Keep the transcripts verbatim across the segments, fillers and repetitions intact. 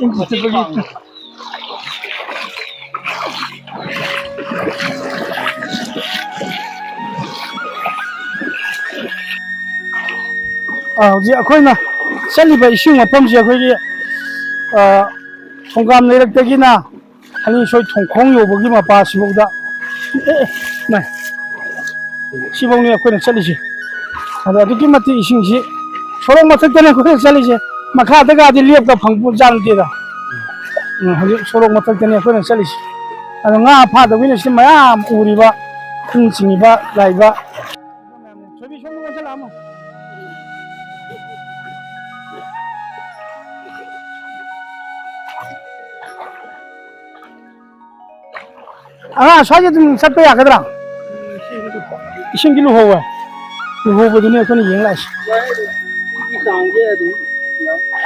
ꯏꯪ ꯆꯤꯛꯄꯒꯤ꯫ ꯑꯥ, ꯍꯧꯖꯤꯛ ꯑꯩꯈꯣꯏꯅ ꯆꯠꯂꯤꯕ ꯏꯁꯤꯡ ꯃꯐꯝꯁꯦ ꯑꯩꯈꯣꯏꯒꯤ, ꯑꯥ, ꯊꯣꯡꯒꯥꯝ ꯂꯩꯔꯛꯇꯒꯤꯅ ꯑꯅꯤ ꯁꯣꯏ ꯊꯣꯡꯈꯣꯡ ꯌꯧꯕꯒꯤ ꯃꯄꯥꯁꯤꯐꯥꯎꯗ, ꯑꯦ, ꯑꯦ, ꯃꯥꯏ꯫ ꯁꯤꯐꯧꯅꯤ ꯑꯩꯈꯣꯏꯅ ꯆꯠꯂꯤꯁꯦ꯫ ꯑꯗꯣ ꯑꯗꯨꯛꯀꯤ ꯃꯇꯤꯛ ꯏꯁꯤꯡꯁꯤ ꯁꯣꯔꯣꯛ ꯃꯊꯛꯇꯅꯦ ꯑꯩꯈꯣꯏꯅ ꯆꯠꯂꯤꯁꯦ꯫ ꯃꯈꯥꯗꯒꯗꯤ ꯂꯦꯞꯄ ꯐꯪꯕ ꯖꯥꯠ ꯅꯠꯇꯦꯗ꯫ ꯎꯝ, ꯍꯧꯖꯤꯛ ꯁꯣꯔꯣꯛ ꯃꯊꯛꯇꯅꯦ ꯑꯩꯈꯣꯏꯅ ꯆꯠꯂꯤꯁꯦ꯫ ꯑꯗꯣ ꯉꯥ ꯐꯥꯗꯕꯒꯤꯅ ꯁꯤ ꯃꯌꯥꯝ ꯎꯔꯤꯕ, ꯏꯟ ꯆꯤꯡꯉꯤꯕ, ꯂꯥꯛꯏꯕ꯫ ꯊꯣꯏꯕꯤ, ꯁꯣꯝꯗ ꯑꯣꯟꯁꯤꯜꯂꯛꯑꯝꯃꯣ꯫ ꯑꯉꯥꯡ ꯁ꯭ꯋꯥꯏꯁꯦ ꯑꯗꯨꯝ ꯆꯠꯄ ꯌꯥꯒꯗ꯭ꯔꯥ? ꯏꯁꯤꯡꯗꯤ ꯂꯨꯍꯧꯋꯦ꯫ ꯂꯨꯍꯧꯕꯗꯨꯅꯤ ꯑꯩꯈꯣꯏꯅ ꯌꯦꯡ ꯂꯥꯛꯏꯁꯦ꯫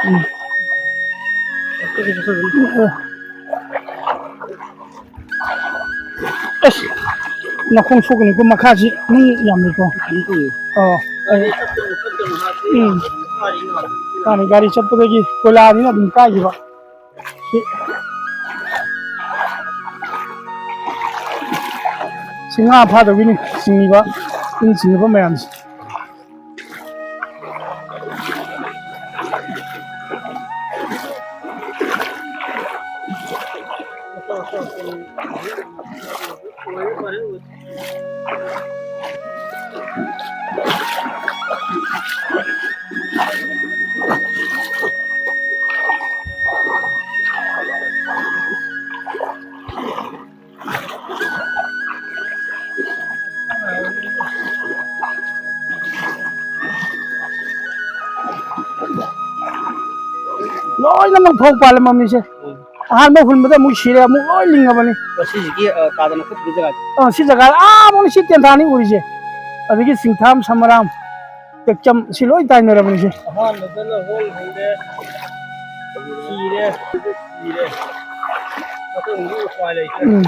ꯎꯝ꯫ ꯑꯁ, ꯅꯈꯣꯡ ꯁꯣꯛꯀꯅꯤꯀꯣ, ꯃꯈꯥꯁꯤ ꯅꯨꯡ ꯌꯥꯝ ꯂꯩꯀꯣ꯫ ꯑꯣ꯫ ꯎꯝ꯫ ꯃꯥꯅꯤ, ꯒꯥꯔꯤ ꯆꯠꯄꯗꯒꯤ ꯀꯣꯏꯂꯥꯅꯤꯅ ꯑꯗꯨꯝ ꯀꯥꯏꯈꯤꯕ꯫ ꯁꯤ, ꯁꯤ ꯉꯥ ꯐꯥꯗꯧꯒꯤꯅꯤ ꯆꯤꯡꯉꯤꯕ, ꯏꯟ ꯆꯤꯡꯉꯤꯕ ꯃꯌꯥꯝꯁꯦ꯫ ꯂꯣꯏꯅꯃꯛ ꯐꯧ ꯄꯥꯜꯂꯦ ꯃꯃꯤꯁꯦ꯫ ꯑꯍꯥꯟꯕ ꯍꯨꯟꯕꯗ ꯑꯃꯨꯛ ꯁꯤꯔꯦ, ꯑꯃꯨꯛ ꯂꯣꯏ ꯂꯤꯡꯉꯕꯅꯤ꯫ ꯑꯣ, ꯁꯤꯁꯤꯒꯤ, ꯑ, ꯇꯥꯗꯅ ꯐꯨꯠꯇ꯭ꯔꯤ ꯖꯒꯥꯁꯦ? ꯑ, ꯁꯤ ꯖꯒꯥ ꯑꯥ ꯐꯥꯎꯅꯤ, ꯁꯤ ꯇꯦꯟꯊꯥꯅꯤ ꯎꯔꯤꯁꯦ꯫ ꯑꯗꯒꯤ ꯆꯤꯡꯊꯥꯝ, ꯁꯃꯔꯥꯝ, ꯇꯦꯛꯆꯝ, ꯁꯤ ꯂꯣꯏ ꯇꯥꯏꯅꯔꯕꯅꯤ ꯁꯤ꯫ ꯑꯍꯥꯟꯕꯗꯅ ꯍꯣꯜ ꯍꯧꯔꯦ, ꯁꯤꯔꯦ, ꯁꯤꯔꯦ꯫ ꯑꯇꯩꯗꯤ ꯎꯄꯥꯏ ꯂꯩꯇ꯭ꯔꯦ꯫ ꯎꯝ꯫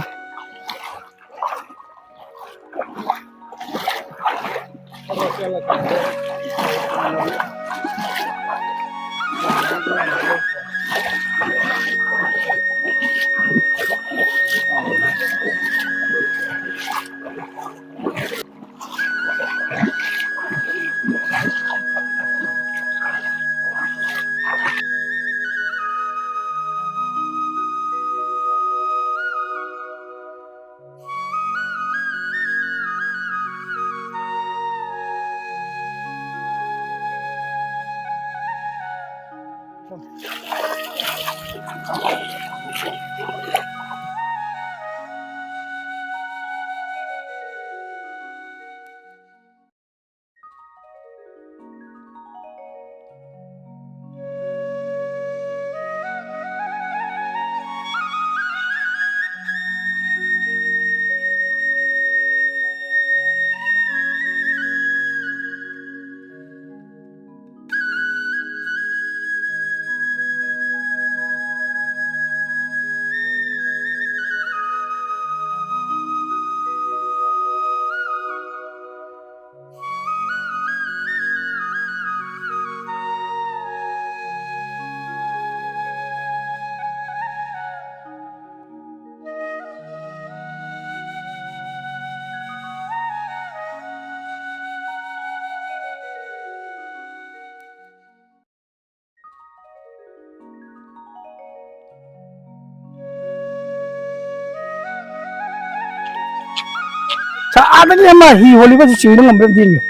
ꯁꯥ-, ꯑꯥꯗꯒꯤ ꯑꯃ ꯍꯤ ꯍꯣꯜꯂꯤꯕꯁꯤ ꯆꯤꯡꯕ ꯉꯝꯕ꯭ꯔꯥ ꯑꯝꯇ ꯌꯦꯡꯉꯨ꯫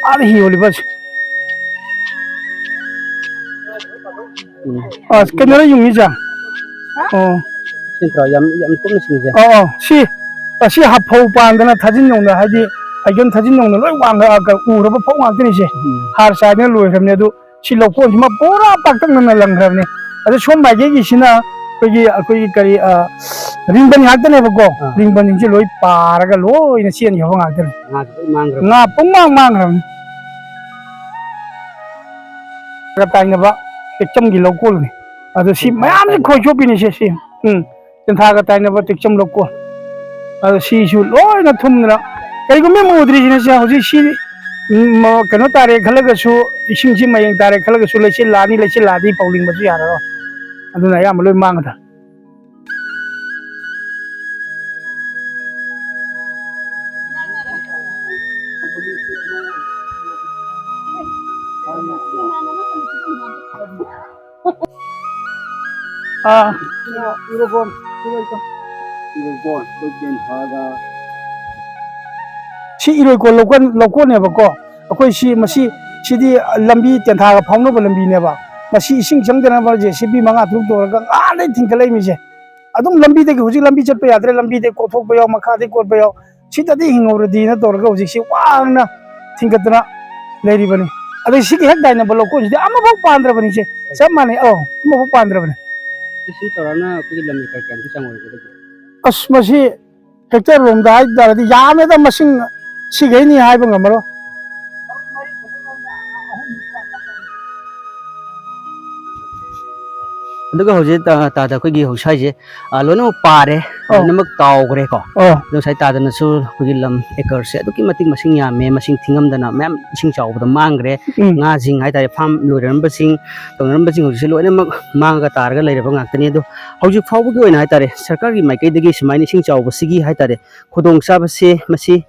ꯑꯥꯗ ꯍꯤ ꯍꯣꯜꯂꯤꯕꯁꯤ꯫ ꯎꯝ꯫ ꯑ, ꯀꯩꯅꯣꯔ ꯌꯨꯡꯉꯤꯁꯦ? ꯑꯣ꯫ ꯁꯤ ꯅꯠꯇ꯭ꯔꯣ? ꯌꯥꯝ, ꯌꯥꯝ ꯀꯨꯞꯅ ꯁꯤꯡꯁꯦ꯫ ꯑꯣ, ꯑꯣ꯫ ꯁꯤ, ꯑꯁꯤ ꯍꯥꯐꯧ ꯄꯥꯟꯗꯅ ꯊꯥꯖꯤꯟ ꯌꯧꯅ, ꯍꯥꯏꯗꯤ ꯐꯩꯒꯟ ꯊꯥꯖꯤꯟ ꯌꯧꯅ ꯂꯣꯏ ꯋꯥꯡꯉ-, ꯑ, ꯎꯔꯕ ꯐꯧ ꯉꯥꯛꯇꯅꯤ ꯁꯦ꯫ ꯎꯝ꯫ ꯍꯥꯔ ꯆꯥꯏꯗꯅ ꯂꯣꯏꯈ꯭ꯔꯕꯅꯦ꯫ ꯑꯗꯨ ꯁꯤ ꯂꯧꯀꯣꯟꯁꯤꯃ ꯄꯨꯔꯥ ꯄꯥꯛꯇꯛꯅꯅ ꯂꯪꯈ꯭ꯔꯕꯅꯤ꯫ ꯑꯗ ꯁꯣꯝ ꯃꯥꯏꯀꯩꯒꯤꯁꯤꯅ ꯑꯩꯈꯣꯏꯒꯤ, ꯑꯩꯈꯣꯏꯒꯤ ꯀꯔꯤ, ꯑ, ꯔꯤꯡꯕꯟ ꯉꯥꯛꯇꯅꯦꯕꯀꯣ꯫ ꯑꯥ꯫ ꯔꯤꯡꯕꯟꯁꯤꯡꯁꯦ ꯂꯣꯏ ꯄꯥꯔꯒ ꯂꯣꯏꯅ ꯆꯦꯟꯈꯤꯕ ꯉꯥꯛꯇꯅꯦ꯫ ꯉꯥꯁꯦ ꯂꯣꯏ ꯃꯥꯡꯈ꯭ꯔꯕ꯫ ꯉꯥ ꯄꯨꯡꯃꯥꯡ ꯃꯥꯡꯈ꯭ꯔꯕꯅꯤ꯫ ꯇꯥꯏꯅꯕ ꯇꯦꯛꯆꯝꯒꯤ ꯂꯧꯀꯣꯜꯅꯤ꯫ ꯑꯗꯣ ꯁꯤ ꯃꯌꯥꯝꯁꯦ ꯈꯣꯏ ꯆꯣꯞꯄꯤꯅꯤ ꯁꯦ ꯁꯤ꯫ ꯎꯝ꯫ ꯇꯦꯟꯊꯥꯒ ꯇꯥꯏꯅꯕ ꯇꯦꯛꯆꯝ ꯂꯧꯀꯣꯜ꯫ ꯑꯗꯣ ꯁꯤꯁꯨ ꯂꯣꯏꯅ ꯊꯨꯝꯗꯅ ꯀꯔꯤꯒꯨꯝꯕ ꯑꯃ ꯎꯗ꯭ꯔꯤꯁꯤꯅ ꯁꯦ ꯍꯧꯖꯤꯛ ꯁꯤ, ꯎꯝ, ꯃ-, ꯀꯩꯅꯣ ꯇꯥꯔꯦ ꯈꯜꯂꯒꯁꯨ, ꯏꯁꯤꯡꯁꯤ ꯃꯌꯦꯡ ꯇꯥꯔꯦ ꯈꯜꯂꯒꯁꯨ ꯂꯩꯆꯤꯜ ꯂꯥꯛꯑꯅꯤ, ꯂꯩꯆꯤꯜ ꯂꯥꯛꯑꯗꯤ ꯐꯧ ꯂꯤꯡꯕꯁꯨ ꯌꯥꯔꯔꯣꯏ꯫ ꯑꯗꯨꯅ ꯑꯌꯥꯝꯕ ꯂꯣꯏ ꯃꯥꯡꯒꯗ꯭ꯔꯥ꯫ ꯑꯥ꯫ ꯏꯔꯣꯏꯀꯣꯟ, ꯏꯔꯣꯏꯀꯣꯟ, ꯑꯩꯈꯣꯏ ꯇꯦꯟꯊꯥꯒ꯫ ꯁꯤ ꯏꯔꯣꯏꯀꯣꯟ ꯂꯧꯀꯣꯟ, ꯂꯧꯀꯣꯟꯅꯦꯕꯀꯣ꯫ ꯑꯩꯈꯣꯏ ꯁꯤ, ꯃꯁꯤ, ꯁꯤꯗꯤ ꯂꯝꯕꯤ ꯇꯦꯟꯊꯥꯒ ꯐꯥꯎꯅꯕ ꯂꯝꯕꯤꯅꯦꯕ꯫ ꯃꯁꯤ ꯏꯁꯤꯡ ꯆꯪꯗꯅꯕ ꯖꯦ ꯁꯤ ꯕꯤ ꯃꯉꯥ ꯇꯔꯨꯛ ꯇꯧꯔꯒ ꯉꯥꯗꯩ ꯊꯤꯡꯒꯠꯂꯛꯏ ꯃꯤꯁꯦ꯫ ꯑꯗꯨꯝ ꯂꯝꯕꯤꯗꯒꯤ, ꯍꯧꯖꯤꯛ ꯂꯝꯕꯤ ꯆꯠꯄ ꯌꯥꯗ꯭ꯔꯦ, ꯂꯝꯕꯤꯗꯒꯤ ꯀꯣꯊꯣꯛꯄ ꯌꯥꯎ, ꯃꯈꯥꯗꯒꯤ ꯀꯣꯠꯄ ꯌꯥꯎ, ꯁꯤꯗꯗꯤ ꯍꯤꯡꯍꯧꯔꯗꯤꯅ ꯇꯧꯔꯒ ꯍꯧꯖꯤꯛꯁꯤ ꯋꯥꯡꯅ ꯊꯤꯡꯒꯠꯇꯅ ꯂꯩꯔꯤꯕꯅꯤ꯫ ꯑꯗꯩ ꯁꯤꯒꯤ ꯍꯦꯛ ꯇꯥꯏꯅꯕ ꯂꯧꯀꯣꯟꯁꯤꯗꯤ ꯑꯃꯐꯥꯎ ꯄꯥꯟꯗ꯭ꯔꯕꯅꯤ ꯏꯆꯦ, ꯆꯞ ꯃꯥꯟꯅꯩ꯫ ꯑꯧ, ꯑꯃꯐꯥꯎ ꯄꯥꯟꯗ꯭ꯔꯕꯅꯤ꯫ ꯏꯁꯤꯡ ꯆꯥꯎꯔꯛꯅ ꯑꯩꯈꯣꯏꯒꯤ ꯂꯝ ꯑꯦꯀꯔ ꯀꯌꯥꯃꯨꯛꯀꯤ ꯆꯥꯡ ꯑꯣꯏꯔꯒꯦ? ꯑꯁ, ꯃꯁꯤ ꯍꯦꯛꯇꯔ ꯔꯣꯝꯗ ꯍꯥꯏ ꯇꯥꯔꯗꯤ ꯌꯥꯝꯃꯦꯗ, ꯃꯁꯤꯡ ꯁꯤꯈꯩꯅꯤ ꯍꯥꯏꯕ ꯉꯝꯃꯔꯣꯏ꯫ ꯑꯗꯨꯒ ꯍꯧꯖꯤꯛ, ꯑ, ꯇꯥꯗ ꯑꯩꯈꯣꯏꯒꯤ ꯍꯧꯖꯤꯛ ꯁ꯭ꯋꯥꯏꯁꯦ, ꯑ, ꯂꯣꯏꯅꯃꯛ ꯄꯥꯔꯦ, ꯑꯧ꯫ ꯂꯣꯏꯅꯃꯛ ꯇꯥꯎꯈ꯭ꯔꯦꯀꯣ꯫ ꯑꯧ꯫ ꯑꯗꯣ ꯉꯁꯥꯏ ꯇꯥꯗꯅꯁꯨ ꯑꯩꯈꯣꯏꯒꯤ ꯂꯝ ꯑꯦꯀꯔꯁꯦ ꯑꯗꯨꯛꯀꯤ ꯃꯇꯤꯛ ꯃꯁꯤꯡ ꯌꯥꯝꯃꯦ, ꯃꯁꯤꯡ ꯊꯤꯉꯝꯗꯅ ꯃꯌꯥꯝ ꯏꯁꯤꯡ ꯆꯥꯎꯕꯗ ꯃꯥꯡꯈ꯭ꯔꯦ꯫ ꯎꯝ꯫ ꯉꯥꯁꯤꯡ ꯍꯥꯏꯇꯥꯔꯦ, ꯐꯥꯝ ꯂꯣꯏꯅꯔꯝꯕꯁꯤꯡ, ꯇꯧꯅꯔꯝꯕꯁꯤꯡ ꯍꯧꯖꯤꯛꯁꯦ ꯂꯣꯏꯅꯃꯛ ꯃꯥꯡꯉꯒ ꯇꯥꯔꯒ ꯂꯩꯔꯕ ꯉꯥꯛꯇꯅꯤ꯫ ꯑꯗꯣ ꯍꯧꯖꯤꯛ ꯐꯥꯎꯕꯒꯤ ꯑꯣꯏꯅ ꯍꯥꯏꯇꯥꯔꯦ, ꯁꯔꯀꯥꯔꯒꯤ ꯃꯥꯏꯀꯩꯗꯒꯤ ꯁꯨꯃꯥꯏꯅ ꯏꯁꯤꯡ ꯆꯥꯎꯕꯁꯤꯒꯤ ꯍꯥꯏꯇꯥꯔꯦ, ꯈꯨꯗꯣꯡꯆꯥꯕꯁꯦ ꯃꯁꯤ,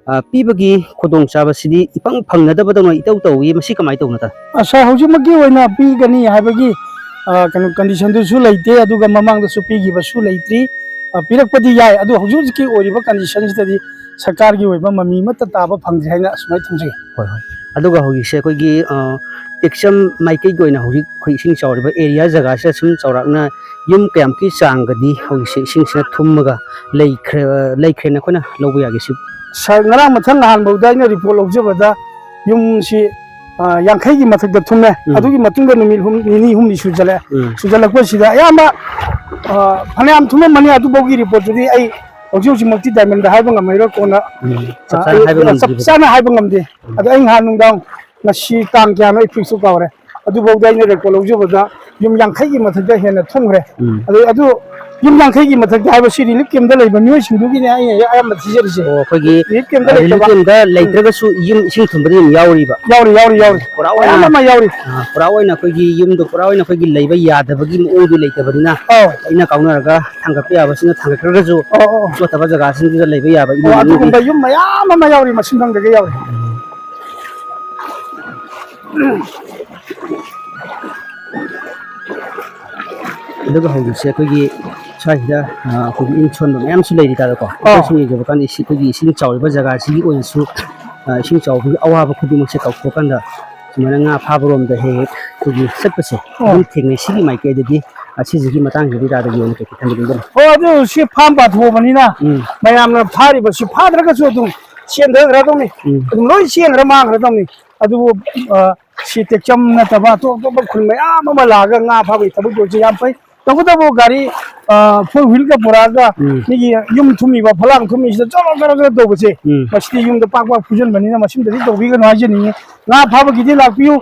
ꯑ, ꯄꯤꯕꯒꯤ ꯈꯨꯗꯣꯡꯆꯥꯕꯁꯤꯗꯤ ꯏꯐꯪ ꯐꯪꯅꯗꯕꯗꯧꯅ ꯏꯇꯧ ꯇꯧꯏ꯫ ꯃꯁꯤ ꯀꯃꯥꯏꯅ ꯇꯧꯕꯅꯣ, ꯇꯥ? ꯑ, ꯁꯥꯔ, ꯍꯧꯖꯤꯛꯃꯛꯀꯤ ꯑꯣꯏꯅ ꯄꯤꯒꯅꯤ ꯍꯥꯏꯕꯒꯤ, ꯑ, ꯀꯩꯅꯣ, ꯀꯟꯗꯤꯁꯟꯗꯨꯁꯨ ꯂꯩꯇꯦ, ꯑꯗꯨꯒ ꯃꯃꯥꯡꯗꯁꯨ ꯄꯤꯈꯤꯕꯁꯨ ꯂꯩꯇ꯭ꯔꯤ꯫ ꯑ, ꯄꯤꯔꯛꯄꯗꯤ ꯌꯥꯏ, ꯑꯗꯨ ꯍꯧꯖꯤꯛ ꯍꯧꯖꯤꯛꯀꯤ ꯑꯣꯏꯔꯤꯕ ꯀꯟꯗꯤꯁꯟꯁꯤꯗꯗꯤ ꯁꯔꯀꯥꯔꯒꯤ ꯑꯣꯏꯕ ꯃꯃꯤ ꯑꯃꯠꯇ ꯇꯥꯕ ꯐꯪꯗ꯭ꯔꯤ ꯍꯥꯏꯅ ꯑꯁꯨꯃꯥꯏꯅ ꯊꯝꯖꯒꯦ꯫ ꯍꯣꯏ, ꯍꯣꯏ꯫ ꯑꯗꯨꯒ ꯍꯧꯖꯤꯛꯁꯦ ꯑꯩꯈꯣꯏꯒꯤ, ꯑ, ꯇꯦꯛꯆꯝ ꯃꯥꯏꯀꯩꯒꯤ ꯑꯣꯏꯅ ꯍꯧꯖꯤꯛ ꯑꯩꯈꯣꯏ ꯏꯁꯤꯡ ꯆꯥꯎꯔꯤꯕ ꯑꯦꯔꯤꯌꯥ ꯖꯒꯥꯁꯤꯗ ꯁꯨꯝ ꯆꯥꯎꯔꯥꯛꯅ ꯌꯨꯝ ꯀꯌꯥꯃꯨꯛꯀꯤ ꯆꯥꯡꯒꯗꯤ ꯍꯧꯖꯤꯛꯁꯦ ꯏꯁꯤꯡꯁꯤꯅ ꯊꯨꯝꯃꯒ ꯂꯩꯈ꯭ꯔꯦ, ꯂꯩꯈ꯭ꯔꯦꯅ ꯑꯩꯈꯣꯏꯅ ꯂꯧꯕ ꯌꯥꯒꯦ ꯁꯤ? ꯁꯥꯔ, ꯉꯔꯥꯡ ꯃꯊꯪ ꯅꯍꯥꯟꯐꯥꯎꯗ ꯑꯩꯅ ꯔꯤꯄꯣꯔꯠ ꯂꯧꯖꯕꯗ ꯌꯨꯝꯁꯤ, ꯑ, ꯌꯥꯡꯈꯩꯒꯤ ꯃꯊꯛꯇ ꯊꯨꯝꯃꯦ꯫ ꯎꯝ꯫ ꯑꯗꯨꯒꯤ ꯃꯇꯨꯡꯗ ꯅꯨꯃꯤꯠ ꯍꯨꯝ-, ꯅꯤꯅꯤ ꯍꯨꯝꯅꯤ ꯁꯨꯖꯜꯂꯛꯑꯦ꯫ ꯎꯝ꯫ ꯁꯨꯖꯜꯂꯛꯄꯁꯤꯗ ꯑꯌꯥꯝꯕ, ꯑ, ꯐꯅꯌꯥꯝ ꯊꯨꯝꯃꯝꯃꯅꯤ, ꯑꯗꯨꯐꯥꯎꯒꯤ ꯔꯤꯄꯣꯔꯠꯇꯨꯗꯤ ꯑꯩ ꯍꯧꯖꯤꯛ ꯍꯧꯖꯤꯛꯃꯛꯇꯤ ꯗꯥꯏꯃꯟꯗ ꯍꯥꯏꯕ ꯉꯝꯃꯔꯣꯏ, ꯀꯣꯟꯅ, ꯎꯝ, ꯆꯞ ꯑ, ꯆꯥꯅ ꯍꯥꯏꯕ ꯑꯩ ꯆꯞ ꯉꯝꯗ꯭ꯔꯤꯕ꯫ ꯆꯥꯅ ꯍꯥꯏꯕ ꯉꯝꯗꯦ꯫ ꯎꯝ꯫ ꯑꯗꯣ ꯑꯩ ꯅꯍꯥꯟ ꯅꯨꯡꯗꯥꯡ, ꯉꯁꯤ ꯇꯥꯡ ꯀꯌꯥꯅꯣ ꯑꯩ ꯐꯤꯛꯁꯁꯨ ꯀꯥꯎꯔꯦ, ꯑꯗꯨꯐꯥꯎꯗ ꯑꯩꯅ ꯔꯦꯀꯣꯔꯠ ꯂꯧꯖꯕꯗ ꯌꯨꯝ ꯌꯥꯡꯈꯩꯒꯤ ꯃꯊꯛꯇ ꯍꯦꯟꯅ ꯊꯨꯝꯈ꯭ꯔꯦ꯫ ꯎꯝ꯫ ꯑꯗꯩ ꯑꯗꯨ ꯌꯨꯝ ꯌꯥꯡꯈꯩꯒꯤ ꯃꯊꯛꯇ ꯍꯥꯏꯕꯁꯤ ꯔꯤꯂꯤꯐ ꯀꯦꯝꯞꯇ ꯂꯩꯕ ꯃꯤꯑꯣꯏꯁꯤꯡꯗꯨꯒꯤꯅꯦ ꯑꯩꯅ ꯑꯌꯥꯝꯕ ꯊꯤꯖꯔꯤꯁꯦ꯫ ꯑꯣ, ꯑꯩꯈꯣꯏꯒꯤ, ꯔꯤꯂꯤꯐ ꯀꯦꯝꯞꯇ ꯑ, ꯔꯤꯂꯤꯐ ꯂꯩꯇꯕ꯫ ꯀꯦꯝꯞꯇ ꯂꯩꯇ꯭ꯔꯒꯁꯨ ꯌꯨꯝ ꯏꯁꯤꯡ ꯊꯨꯝꯕꯗꯤ ꯑꯗꯨꯝ ꯌꯥꯎꯔꯤꯕ? ꯌꯥꯎꯔꯤ, ꯌꯥꯎꯔꯤ, ꯌꯥꯎꯔꯤ꯫ ꯄꯨꯔꯥ ꯑꯣꯏꯅ, ꯃꯌꯥꯝ ꯑꯃ ꯌꯥꯎꯔꯤ꯫ ꯑ, ꯄꯨꯔꯥ ꯑꯣꯏꯅ ꯑꯩꯈꯣꯏꯒꯤ ꯌꯨꯝꯗꯣ ꯄꯨꯔꯥ ꯑꯣꯏꯅ ꯑꯩꯈꯣꯏꯒꯤ ꯂꯩꯕ ꯌꯥꯗꯕꯒꯤ ꯃꯑꯣꯡꯗꯤ ꯂꯩꯇꯕꯅꯤꯅ, ꯑꯧ꯫ ꯑꯩꯅ ꯀꯥꯎꯅꯔꯒ ꯊꯥꯡꯒꯠꯄ ꯌꯥꯕꯁꯤꯡꯅ ꯊꯥꯡꯒꯠꯈ꯭ꯔꯒꯁꯨ, ꯑꯧ, ꯑꯧ, ꯑꯧ꯫ ꯆꯣꯠꯇꯕ ꯖꯒꯥꯁꯤꯡꯗꯨꯗ ꯂꯩꯕ ꯌꯥꯕ ꯏꯃꯨꯡ ꯑꯣ, ꯃꯅꯨꯡꯒꯤ꯫ ꯑꯗꯨꯒꯨꯝꯕ ꯌꯨꯝ ꯃꯌꯥꯝ ꯑꯃ ꯌꯥꯎꯔꯤ, ꯃꯁꯤꯡ ꯈꯪꯗꯒꯩ ꯌꯥꯎꯔꯤ꯫ ꯎꯝ꯫ ꯑꯗꯨꯒ ꯍꯧꯖꯤꯛꯁꯦ ꯑꯩꯈꯣꯏꯒꯤ ꯁ꯭ꯋꯥꯏꯁꯤꯗ, ꯑ, ꯑꯩꯈꯣꯏꯒꯤ ꯏꯟ ꯁꯣꯟꯕ ꯃꯌꯥꯝꯁꯨ ꯂꯩꯔꯤ ꯇꯥꯔꯦꯀꯣ꯫ ꯑꯥ꯫ ꯑꯩꯈꯣꯏ ꯁꯨꯝ ꯌꯦꯡꯖꯕ ꯀꯥꯟꯗ ꯏꯁꯤ-, ꯑꯩꯈꯣꯏꯒꯤ ꯏꯁꯤꯡ ꯆꯥꯎꯔꯤꯕ ꯖꯒꯥꯁꯤꯒꯤ ꯑꯣꯏꯅꯁꯨ, ꯑ, ꯏꯁꯤꯡ ꯆꯥꯎꯕꯒꯤ ꯑꯋꯥꯕ ꯈꯨꯗꯤꯡꯃꯛꯁꯦ ꯀꯥꯎꯊꯣꯛꯑꯀꯥꯟꯗ ꯁꯨꯃꯥꯏꯅ ꯉꯥ ꯐꯥꯕꯔꯣꯝꯗ ꯍꯦꯛ ꯍꯦꯛ ꯑꯩꯈꯣꯏꯒꯤ ꯆꯠꯄꯁꯦ ꯑꯣ꯫ ꯑꯗꯨꯝ ꯊꯦꯡꯅꯩ꯫ ꯁꯤꯒꯤ ꯃꯥꯏꯀꯩꯗꯗꯤ, ꯑ, ꯁꯤꯁꯤꯒꯤ ꯃꯇꯥꯡꯁꯤꯗꯤ ꯇꯥꯗ ꯌꯣꯟ ꯀꯩꯀꯩ ꯊꯝꯕꯤꯅꯤꯡꯕꯅꯣ? ꯑꯣ, ꯑꯗꯨ ꯁꯤ ꯐꯥꯝ ꯄꯥꯊꯣꯛꯑꯕꯅꯤꯅ ꯎꯝ꯫ ꯃꯌꯥꯝꯅ ꯐꯥꯔꯤꯕꯁꯤ ꯐꯥꯗ꯭ꯔꯒꯁꯨ ꯑꯗꯨꯝ ꯆꯦꯟꯊꯈ꯭ꯔꯗꯧꯅꯤ꯫ ꯎꯝ꯫ ꯑꯗꯨꯝ ꯂꯣꯏ ꯆꯦꯟꯈ꯭ꯔ ꯃꯥꯡꯈ꯭ꯔꯗꯧꯅꯤ꯫ ꯑꯗꯨꯕꯨ, ꯑ, ꯁꯤ ꯇꯦꯛꯆꯝ ꯅꯠꯇꯕ ꯑꯇꯣꯞ ꯑꯇꯣꯞꯄ ꯈꯨꯟ ꯃꯌꯥꯝ ꯑꯃ ꯂꯥꯛꯑꯒ ꯉꯥ ꯐꯥꯕꯒꯤ ꯊꯕꯛ ꯇꯧꯔꯤꯁꯦ ꯌꯥꯝ ꯐꯩ꯫ ꯇꯧꯕꯇꯕꯨ ꯒꯥꯔꯤ, ꯑ, four wheel ꯒ ꯄꯨꯔꯛꯑꯒ ꯎꯝ꯫ ꯃꯤꯒꯤ ꯌꯨꯝ ꯊꯨꯝꯃꯤꯕ, ꯐꯂꯥꯡ ꯊꯨꯝꯃꯤꯁꯤꯗ ꯆꯔꯣ ꯆꯔꯣ ꯆꯔꯣ ꯇꯧꯕꯁꯦ, ꯎꯝ꯫ ꯃꯁꯤꯗꯤ ꯌꯨꯝꯗ ꯄꯥꯛ ꯄꯥꯛ ꯐꯨꯖꯟꯕꯅꯤꯅ ꯃꯁꯤꯃꯗꯤ ꯇꯧꯕꯤꯒꯅꯨ ꯍꯥꯏꯖꯅꯤꯡꯉꯤ꯫ ꯉꯥ ꯐꯥꯕꯒꯤꯗꯤ ꯂꯥꯛꯄꯤꯌꯨ꯫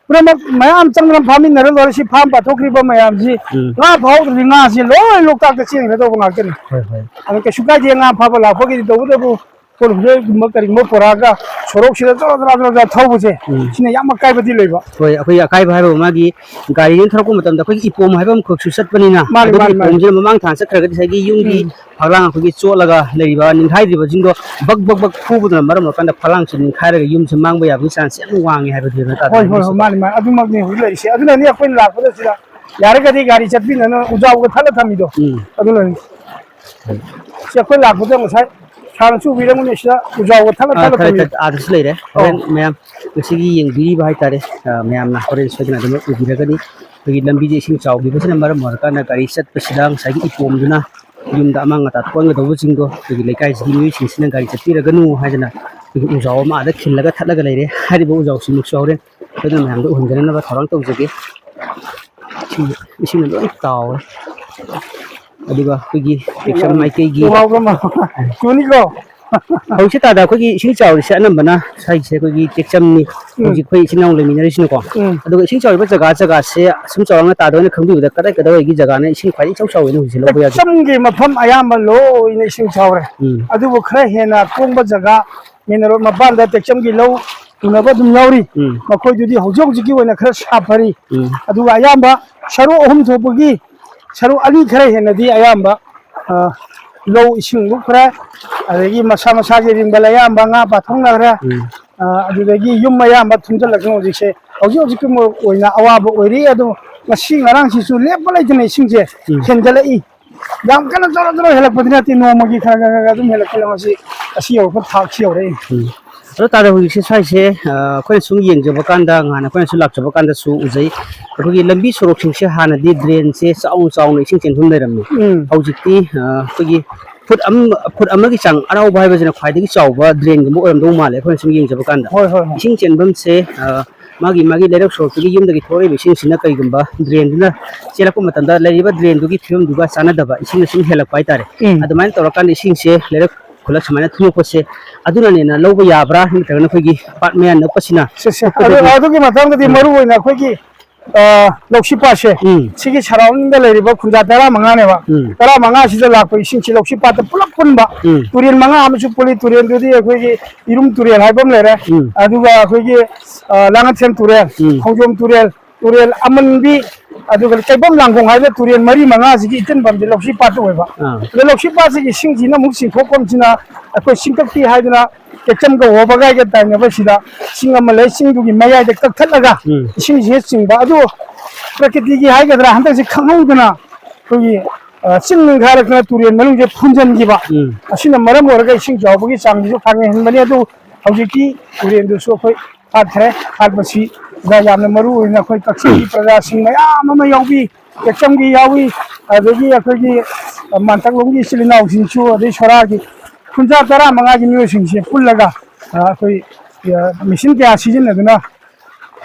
ꯄꯨꯝꯅꯃꯛ ꯃꯌꯥꯝ ꯆꯪꯗꯅ ꯐꯥꯃꯤꯟꯅꯔ ꯂꯣꯏꯔꯦ꯫ ꯁꯤ ꯐꯥꯝ ꯄꯥꯊꯣꯛꯈ꯭ꯔꯤꯕ ꯃꯌꯥꯝꯁꯤ ꯎꯝ꯫ ꯉꯥ ꯐꯥꯍꯧꯗ꯭ꯔꯗꯤ ꯉꯥꯁꯤ ꯂꯣꯏ ꯂꯣꯛꯇꯥꯛꯇ ꯆꯦꯟꯒꯗꯧꯕ ꯉꯥꯛꯇꯅꯤ꯫ ꯍꯣꯏ, ꯍꯣꯏ꯫ ꯑꯗꯣ ꯀꯩꯁꯨ ꯀꯥꯏꯗꯦ ꯉꯥ ꯐꯥꯕ ꯂꯥꯛꯄꯒꯤꯗꯤ꯫ ꯇꯧꯕꯇꯕꯨ four wheel ꯒꯨꯝꯕ ꯀꯔꯤꯒꯨꯝꯕ ꯄꯨꯔꯛꯑꯒ ꯁꯣꯔꯣꯛꯁꯤꯗ ꯖꯣꯔꯣ ꯖꯣꯔꯣ ꯖꯣꯔꯣ ꯖꯣꯔꯣ ꯊꯧꯕꯁꯦ, ꯎꯝ꯫ ꯁꯤꯅ ꯌꯥꯝ ꯑꯀꯥꯏꯕꯗꯤ ꯂꯩꯕ꯫ ꯍꯣꯏ, ꯑꯩꯈꯣꯏꯒꯤ ꯑꯀꯥꯏꯕ ꯍꯥꯏꯕꯕꯨ ꯃꯥꯒꯤ ꯒꯥꯔꯤꯅ ꯊꯧꯔꯛꯄ ꯃꯇꯝꯗ ꯑꯩꯈꯣꯏꯒꯤ ꯏꯄꯣꯝ ꯍꯥꯏꯕ ꯑꯃꯈꯛꯁꯨ ꯆꯠꯄꯅꯤꯅ, ꯃꯥꯅꯤ, ꯑꯗꯨꯒꯤ ꯃꯥꯅꯤ, ꯃꯥꯅꯤ꯫ ꯏꯄꯣꯝꯁꯤꯅ ꯃꯃꯥꯡ ꯊꯥ ꯆꯠꯈ꯭ꯔꯒꯗꯤ ꯉꯁꯥꯏꯒꯤ ꯌꯨꯝꯒꯤ ꯎꯝ꯫ ꯐꯛꯂꯥꯡ ꯑꯩꯈꯣꯏꯒꯤ ꯆꯣꯠꯂꯒ ꯂꯩꯔꯤꯕ ꯅꯤꯡꯈꯥꯏꯗ꯭ꯔꯤꯕꯁꯤꯡꯗꯣ ꯕꯛ ꯕꯛ ꯕꯛ ꯐꯨꯕꯗꯨꯅ ꯃꯔꯝ ꯑꯣꯏꯔꯀꯥꯟꯗ ꯐꯛꯂꯥꯡꯁꯤ ꯅꯤꯡꯈꯥꯏꯔꯒ ꯌꯨꯝꯁꯤ ꯃꯥꯡꯕ ꯌꯥꯕꯒꯤ chance ꯌꯥꯝ ꯋꯥꯡꯉꯦ ꯍꯥꯏꯕꯗꯨ ꯅꯠꯇ꯭ꯔꯥ? ꯍꯣꯏ, ꯍꯣꯏ, ꯍꯣꯏ, ꯃꯥꯅꯤ, ꯃꯥꯅꯤ꯫ ꯑꯗꯨꯃꯛꯅꯤ ꯍꯧꯖꯤꯛ ꯂꯩꯔꯤꯁꯦ꯫ ꯑꯗꯨꯅꯅꯤ ꯑꯩꯈꯣꯏꯅ ꯂꯥꯛꯄꯗ ꯁꯤꯗ ꯌꯥꯔꯒꯗꯤ ꯒꯥꯔꯤ ꯆꯠꯄꯤꯅꯅ ꯎꯖꯥꯎꯒ ꯊꯠꯂ ꯊꯝꯃꯤꯗꯣ꯫ ꯎꯝ꯫ ꯑꯗꯨꯅꯅꯤ꯫ ꯁꯤ ꯑꯩꯈꯣꯏ ꯂꯥꯛꯄꯗ ꯉꯁꯥꯏ ꯁꯥꯔꯅ ꯆꯨꯕꯤꯔꯝꯒꯅꯤ, ꯁꯤꯗ ꯎꯖꯥꯎꯒ ꯊꯠꯂ ꯑꯥ, ꯊꯠꯂ ꯈꯔ ꯊꯝꯃꯤ꯫ ꯈꯔ ꯑꯥꯗꯁꯨ ꯂꯩꯔꯦ꯫ ꯑꯧ꯫ ꯍꯣꯔꯦꯟ ꯃꯌꯥꯝ ꯉꯁꯤꯒꯤ ꯌꯦꯡꯕꯤꯔꯤꯕ ꯍꯥꯏꯇꯥꯔꯦ, ꯑꯥ, ꯃꯌꯥꯝꯅ ꯍꯣꯔꯦꯟ ꯁꯣꯏꯗꯅ ꯑꯗꯨꯝ ꯎꯕꯤꯔꯒꯅꯤ꯫ ꯑꯩꯈꯣꯏꯒꯤ ꯂꯝꯕꯤꯁꯦ ꯏꯁꯤꯡ ꯆꯥꯎꯈꯤꯕꯁꯤꯅ ꯃꯔꯝ ꯑꯣꯏꯔꯀꯥꯟꯗ ꯒꯥꯔꯤ ꯆꯠꯄꯁꯤꯗ ꯉꯁꯥꯏꯒꯤ ꯏꯄꯣꯝꯗꯨꯅ ꯌꯨꯝꯗ ꯑꯃꯥꯡ ꯑꯇꯥ ꯊꯣꯛꯍꯟꯒꯗꯧꯕꯁꯤꯡꯗꯣ ꯑꯩꯈꯣꯏꯒꯤ ꯂꯩꯀꯥꯏꯁꯤꯒꯤ ꯃꯤꯑꯣꯏꯁꯤꯡꯁꯤꯅ ꯒꯥꯔꯤ ꯆꯠꯄꯤꯔꯒꯅꯨ ꯍꯥꯏꯗꯅ ꯑꯩꯈꯣꯏꯒꯤ ꯎꯖꯥꯎ ꯑꯃ ꯑꯥꯗ ꯈꯤꯜꯂꯒ ꯊꯠꯂꯒ ꯂꯩꯔꯦ꯫ ꯍꯥꯏꯔꯤꯕ ꯎꯖꯥꯎꯁꯤꯃꯛꯁꯨ ꯍꯣꯔꯦꯟ ꯑꯩꯈꯣꯏꯅ ꯃꯌꯥꯝꯗ ꯎꯍꯟꯖꯅꯅꯕ ꯊꯧꯔꯥꯡ ꯇꯧꯖꯒꯦ꯫ ꯏꯁꯤꯡ, ꯏꯁꯤꯡꯅ ꯂꯣꯏ ꯇꯥꯎꯔꯦ꯫ ꯑꯗꯨꯒ ꯑꯩꯈꯣꯏꯒꯤ ꯇꯦꯛꯆꯝ ꯃꯥꯏꯀꯩꯒꯤ ꯇꯨ ꯍꯥꯎꯕ꯭ꯔꯣ ꯃꯥ? ꯇꯨꯅꯤꯀꯣ? ꯍꯧꯖꯤꯛꯁꯦ ꯇꯥꯗ ꯑꯩꯈꯣꯏꯒꯤ ꯏꯁꯤꯡ ꯆꯥꯎꯔꯤꯁꯦ ꯑꯅꯝꯕꯅ ꯁ꯭ꯋꯥꯏꯁꯦ ꯑꯩꯈꯣꯏꯒꯤ ꯇꯦꯛꯆꯝꯅꯤ꯫ ꯎꯝ꯫ ꯍꯧꯖꯤꯛ ꯑꯩꯈꯣꯏ ꯏꯆꯤꯟ ꯏꯅꯥꯎ ꯂꯩꯃꯤꯟꯅꯔꯤꯁꯤꯅꯀꯣ꯫ ꯎꯝ꯫ ꯑꯗꯨꯒ ꯏꯁꯤꯡ ꯆꯥꯎꯔꯤꯕ ꯖꯒꯥ, ꯖꯒꯥꯁꯦ ꯁꯨꯝ ꯆꯥꯎꯔꯥꯛꯅ ꯇꯥꯗ ꯑꯣꯏꯅ ꯈꯪꯕꯤꯕꯗ ꯀꯗꯥꯏ ꯀꯗꯥꯏꯋꯥꯏꯒꯤ ꯖꯒꯥꯅ ꯏꯁꯤꯡ ꯈ꯭ꯋꯥꯏꯗꯒꯤ ꯏꯆꯥꯎ ꯆꯥꯎꯋꯦꯅ ꯍꯧꯖꯤꯛ ꯂꯧꯕ ꯌꯥꯒꯦ? ꯇꯦꯛꯆꯝꯒꯤ ꯃꯐꯝ ꯑꯌꯥꯝꯕ ꯂꯣꯏꯅ ꯏꯁꯤꯡ ꯆꯥꯎꯔꯦ꯫ ꯎꯝ꯫ ꯑꯗꯨꯕꯨ ꯈꯔ ꯍꯦꯟꯅ ꯇꯣꯡꯕ ꯖꯒꯥ, main road ꯃꯄꯥꯟꯗ ꯇꯦꯛꯆꯝꯒꯤ ꯂꯧ ꯎꯅꯕ ꯑꯗꯨꯝ ꯌꯥꯎꯔꯤ꯫ ꯎꯝ꯫ ꯃꯈꯣꯏꯗꯨꯗꯤ ꯍꯧꯖꯤꯛ ꯍꯧꯖꯤꯛꯀꯤ ꯑꯣꯏꯅ ꯈꯔ ꯁꯥꯐꯔꯤ꯫ ꯎꯝ꯫ ꯑꯗꯨꯒ ꯑꯌꯥꯝꯕ ꯁꯔꯨꯛ ꯑꯍꯨꯝ ꯊꯣꯛꯄꯒꯤ ꯁꯔꯨꯛ ꯑꯅꯤ ꯈꯔ ꯍꯦꯟꯅꯗꯤ ꯑꯌꯥꯝꯕ, ꯑ, ꯂꯧ ꯏꯁꯤꯡ ꯂꯨꯞꯈ꯭ꯔꯦ, ꯑꯗꯒꯤ ꯃꯁꯥ ꯃꯁꯥꯒꯤ ꯔꯤꯡꯕꯜ ꯑꯌꯥꯝꯕ ꯉꯥ ꯄꯥꯊꯣꯛꯅꯈ꯭ꯔꯦ꯫ ꯎꯝ꯫ ꯑ, ꯑꯗꯨꯗꯒꯤ ꯌꯨꯝ ꯑꯌꯥꯝꯕ ꯊꯨꯝꯖꯤꯜꯂꯛꯇꯅ ꯍꯧꯖꯤꯛꯁꯦ, ꯍꯧꯖꯤꯛ ꯍꯧꯖꯤꯛꯀꯤ ꯑꯣꯏꯅ ꯑꯋꯥꯕ ꯑꯣꯏꯔꯤ꯫ ꯑꯗꯣ ꯉꯁꯤ ꯉꯔꯥꯡꯁꯤꯁꯨ ꯂꯦꯞꯄ ꯂꯩꯇꯅ ꯏꯁꯤꯡꯁꯦ ꯎꯝ꯫ ꯍꯦꯟꯒꯠꯂꯛꯏ꯫ ꯌꯥꯝ ꯀꯟꯅ ꯖꯣꯔꯣ ꯖꯣꯔꯣ ꯍꯦꯜꯂꯛꯄꯗꯤ ꯅꯠꯇꯦ, ꯅꯣꯡꯃꯒꯤ ꯈꯔ ꯈꯔ ꯈꯔ ꯑꯗꯨꯝ ꯍꯦꯜꯂꯛꯄ, ꯃꯁꯤ ꯑꯁꯤ ꯌꯧꯔꯛꯄ ꯊꯥꯛꯁꯤ ꯌꯧꯔꯛꯏ꯫ ꯎꯝ꯫ ꯑꯗꯣ ꯇꯥꯗ, ꯍꯧꯖꯤꯛꯁꯦ ꯁ꯭ꯋꯥꯏꯁꯦ, ꯑ, ꯑꯩꯈꯣꯏꯅ ꯁꯨꯝ ꯌꯦꯡꯖꯕ ꯀꯥꯟꯗ, ꯉꯍꯥꯟ ꯑꯩꯈꯣꯏꯅꯁꯨ ꯂꯥꯛꯆꯕ ꯀꯥꯟꯗꯁꯨ ꯎꯖꯩ, ꯑꯩꯈꯣꯏꯒꯤ ꯂꯝꯕꯤ ꯁꯣꯔꯣꯛꯁꯤꯡꯁꯦ ꯍꯥꯟꯅꯗꯤ ꯗ꯭ꯔꯦꯟꯁꯦ ꯆꯥꯎꯅ ꯆꯥꯎꯅ ꯏꯁꯤꯡ ꯆꯦꯟꯐꯝ ꯂꯩꯔꯝꯃꯤ꯫ ꯎꯝ꯫ ꯍꯧꯖꯤꯛꯇꯤ, ꯑ, ꯑꯩꯈꯣꯏꯒꯤ ꯐꯨꯠ ꯑꯃ, ꯐꯨꯠ ꯑꯃꯒꯤ ꯆꯥꯡ ꯑꯔꯥꯎꯕ ꯍꯥꯏꯕꯁꯤꯅ ꯈ꯭ꯋꯥꯏꯗꯒꯤ ꯆꯥꯎꯕ ꯗ꯭ꯔꯦꯟꯒꯨꯝꯕ ꯑꯣꯏꯔꯝꯗꯧ ꯃꯥꯜꯂꯦ, ꯑꯩꯈꯣꯏꯅ ꯁꯨꯝ ꯌꯦꯡꯖꯕ ꯀꯥꯟꯗ꯫ ꯍꯣꯏ, ꯍꯣꯏ, ꯍꯣꯏ꯫ ꯏꯁꯤꯡ ꯆꯦꯟꯐꯝꯁꯦ, ꯑ, ꯃꯥꯒꯤ, ꯃꯥꯒꯤ ꯂꯩꯔꯛ ꯁꯣꯔꯣꯛꯇꯒꯤ ꯌꯨꯝꯗꯒꯤ ꯊꯣꯛꯂꯛꯏꯕ ꯏꯁꯤꯡꯁꯤꯅ ꯀꯩꯒꯨꯝꯕ ꯗ꯭ꯔꯦꯟꯗꯨꯅ ꯆꯦꯜꯂꯛꯄ ꯃꯇꯝꯗ ꯂꯩꯔꯤꯕ ꯗ꯭ꯔꯦꯟꯗꯨꯒꯤ ꯐꯤꯕꯝꯗꯨꯒ ꯆꯥꯟꯅꯗꯕ, ꯏꯁꯤꯡꯅ ꯁꯨꯝ ꯍꯦꯜꯂꯛꯄ ꯍꯥꯏꯇꯥꯔꯦ꯫ ꯎꯝ꯫ ꯑꯗꯨꯃꯥꯏꯅ ꯇꯧꯔꯀꯥꯟꯗ ꯏꯁꯤꯡꯁꯦ ꯂꯩꯔꯛ ꯈꯨꯜꯂ ꯁꯨꯃꯥꯏꯅ ꯊꯨꯝꯃꯛꯄꯁꯦ, ꯑꯗꯨꯅꯅꯦꯅ ꯂꯧꯕ ꯌꯥꯕ꯭ꯔꯥ, ꯅꯠꯇ꯭ꯔꯒꯅ ꯑꯩꯈꯣꯏꯒꯤ ꯄꯥꯠ ꯃꯌꯥ ꯅꯛꯄꯁꯤꯅ ꯁꯦ, ꯁꯦ꯫ ꯑꯗꯨ, ꯊꯣꯛꯄꯗꯒꯤ? ꯑꯗꯨꯒꯤ ꯃꯇꯥꯡꯗꯗꯤ ꯎꯝ꯫ ꯃꯔꯨ ꯑꯣꯏꯅ ꯑꯩꯈꯣꯏꯒꯤ, ꯑ, ꯂꯧꯁꯤꯄꯥꯠꯁꯦ, ꯎꯝ꯫ ꯁꯤꯒꯤ ꯁꯔꯥꯎꯟꯗꯤꯡꯗ ꯂꯩꯔꯤꯕ ꯈꯨꯟꯖꯥ ꯇꯔꯥꯃꯉꯥꯅꯦꯕ꯫ ꯎꯝ꯫ ꯇꯔꯥꯃꯉꯥꯁꯤꯗ ꯂꯥꯛꯄ ꯏꯁꯤꯡꯁꯤ ꯂꯧꯁꯤꯄꯥꯠꯇ ꯄꯨꯂꯞ ꯄꯨꯟꯕ꯫ ꯎꯝ꯫ ꯇꯨꯔꯦꯜ ꯃꯉꯥ ꯑꯃꯁꯨ ꯄꯨꯜꯂꯤ꯫ ꯇꯨꯔꯦꯜꯗꯨꯗꯤ ꯑꯩꯈꯣꯏꯒꯤ ꯏꯔꯨꯝ ꯇꯨꯔꯦꯜ ꯍꯥꯏꯕ ꯑꯃ ꯂꯩꯔꯦ꯫ ꯎꯝ꯫ ꯑꯗꯨꯒ ꯑꯩꯈꯣꯏꯒꯤ, ꯑ, ꯂꯥꯡꯉꯊꯦꯜ ꯇꯨꯔꯦꯜ, ꯎꯝ꯫ ꯈꯣꯡꯖꯣꯝ ꯇꯨꯔꯦꯜ, ꯇꯨꯔꯦꯜ ꯑꯃꯟꯕꯤ, ꯑꯗꯨꯒ ꯀꯩꯕꯝ ꯂꯥꯡꯒꯣꯡ ꯍꯥꯏꯅ ꯇꯨꯔꯦꯜ ꯃꯔꯤ ꯃꯉꯥꯁꯤꯒꯤ ꯏꯇꯤꯟꯐꯝꯁꯦ ꯂꯧꯁꯤꯄꯥꯠꯇ ꯑꯣꯏꯕ꯫ ꯑꯥ꯫ ꯑꯗꯣ ꯂꯧꯁꯤꯄꯥꯠꯁꯤꯒꯤ ꯏꯁꯤꯡꯁꯤꯅ ꯑꯃꯨꯛ ꯆꯤꯡꯊꯣꯛꯐꯝꯁꯤꯅ ꯑꯩꯈꯣꯏ ꯁꯤꯡꯇꯛꯄꯤ ꯍꯥꯏꯗꯅ ꯇꯦꯛꯆꯝꯒ ꯋꯥꯕꯒꯥꯏꯒ ꯇꯥꯏꯅꯕꯁꯤꯗ ꯆꯤꯡ ꯑꯃ ꯂꯩ, ꯆꯤꯡꯗꯨꯒꯤ ꯃꯌꯥꯏꯗ ꯀꯛꯊꯠꯂꯒ ꯎꯝ꯫ ꯏꯁꯤꯡꯁꯤ ꯍꯦꯛ ꯆꯤꯡꯕ꯫ ꯑꯗꯨ ꯄ꯭ꯔꯀꯤꯇꯤꯒꯤ ꯍꯥꯏꯒꯗ꯭ꯔꯥ, ꯍꯟꯗꯛꯁꯤ ꯈꯪꯍꯧꯗꯅ ꯑꯩꯈꯣꯏꯒꯤ, ꯑ, ꯆꯤꯡ ꯅꯤꯡꯈꯥꯏꯔꯛꯇꯅ ꯇꯨꯔꯦꯜ ꯃꯅꯨꯡꯁꯦ ꯐꯨꯟꯖꯟꯈꯤꯕ꯫ ꯎꯝ꯫ ꯑꯁꯤꯅ ꯃꯔꯝ ꯑꯣꯏꯔꯒ ꯏꯁꯤꯡ ꯆꯥꯎꯕꯒꯤ ꯆꯥꯡꯁꯤꯁꯨ ꯈꯪꯍꯦꯟꯕꯅꯤ꯫ ꯑꯗꯨ ꯍꯧꯖꯤꯛꯇꯤ ꯇꯨꯔꯦꯜꯗꯨꯁꯨ ꯑꯩꯈꯣꯏ ꯐꯥꯠꯈ꯭ꯔꯦ꯫ ꯐꯥꯠꯄꯁꯤꯗ ꯌꯥꯝꯅ ꯃꯔꯨ ꯑꯣꯏꯅ ꯑꯩꯈꯣꯏ ꯀꯛꯆꯤꯡꯒꯤ ꯄ꯭ꯔꯖꯥꯁꯤꯡ ꯃꯌꯥꯝ ꯑꯃ ꯌꯥꯎꯕꯤ, ꯇꯦꯛꯆꯝꯒꯤ ꯌꯥꯎꯏ, ꯑꯗꯒꯤ ꯑꯩꯈꯣꯏꯒꯤ ꯃꯥꯟꯇꯛꯂꯣꯝꯒꯤ ꯏꯆꯤꯜ ꯏꯅꯥꯎꯁꯤꯡꯁꯨ, ꯑꯗꯩ ꯁꯣꯔꯥꯒꯤ ꯈꯨꯟꯖꯥ ꯇꯔꯥꯃꯉꯥꯒꯤ ꯃꯤꯑꯣꯏꯁꯤꯡꯁꯦ ꯄꯨꯜꯂꯒ, ꯑ, ꯑꯩꯈꯣꯏ, ꯑ, ꯃꯦꯆꯤꯟ ꯀꯌꯥ ꯁꯤꯖꯤꯟꯅꯗꯨꯅ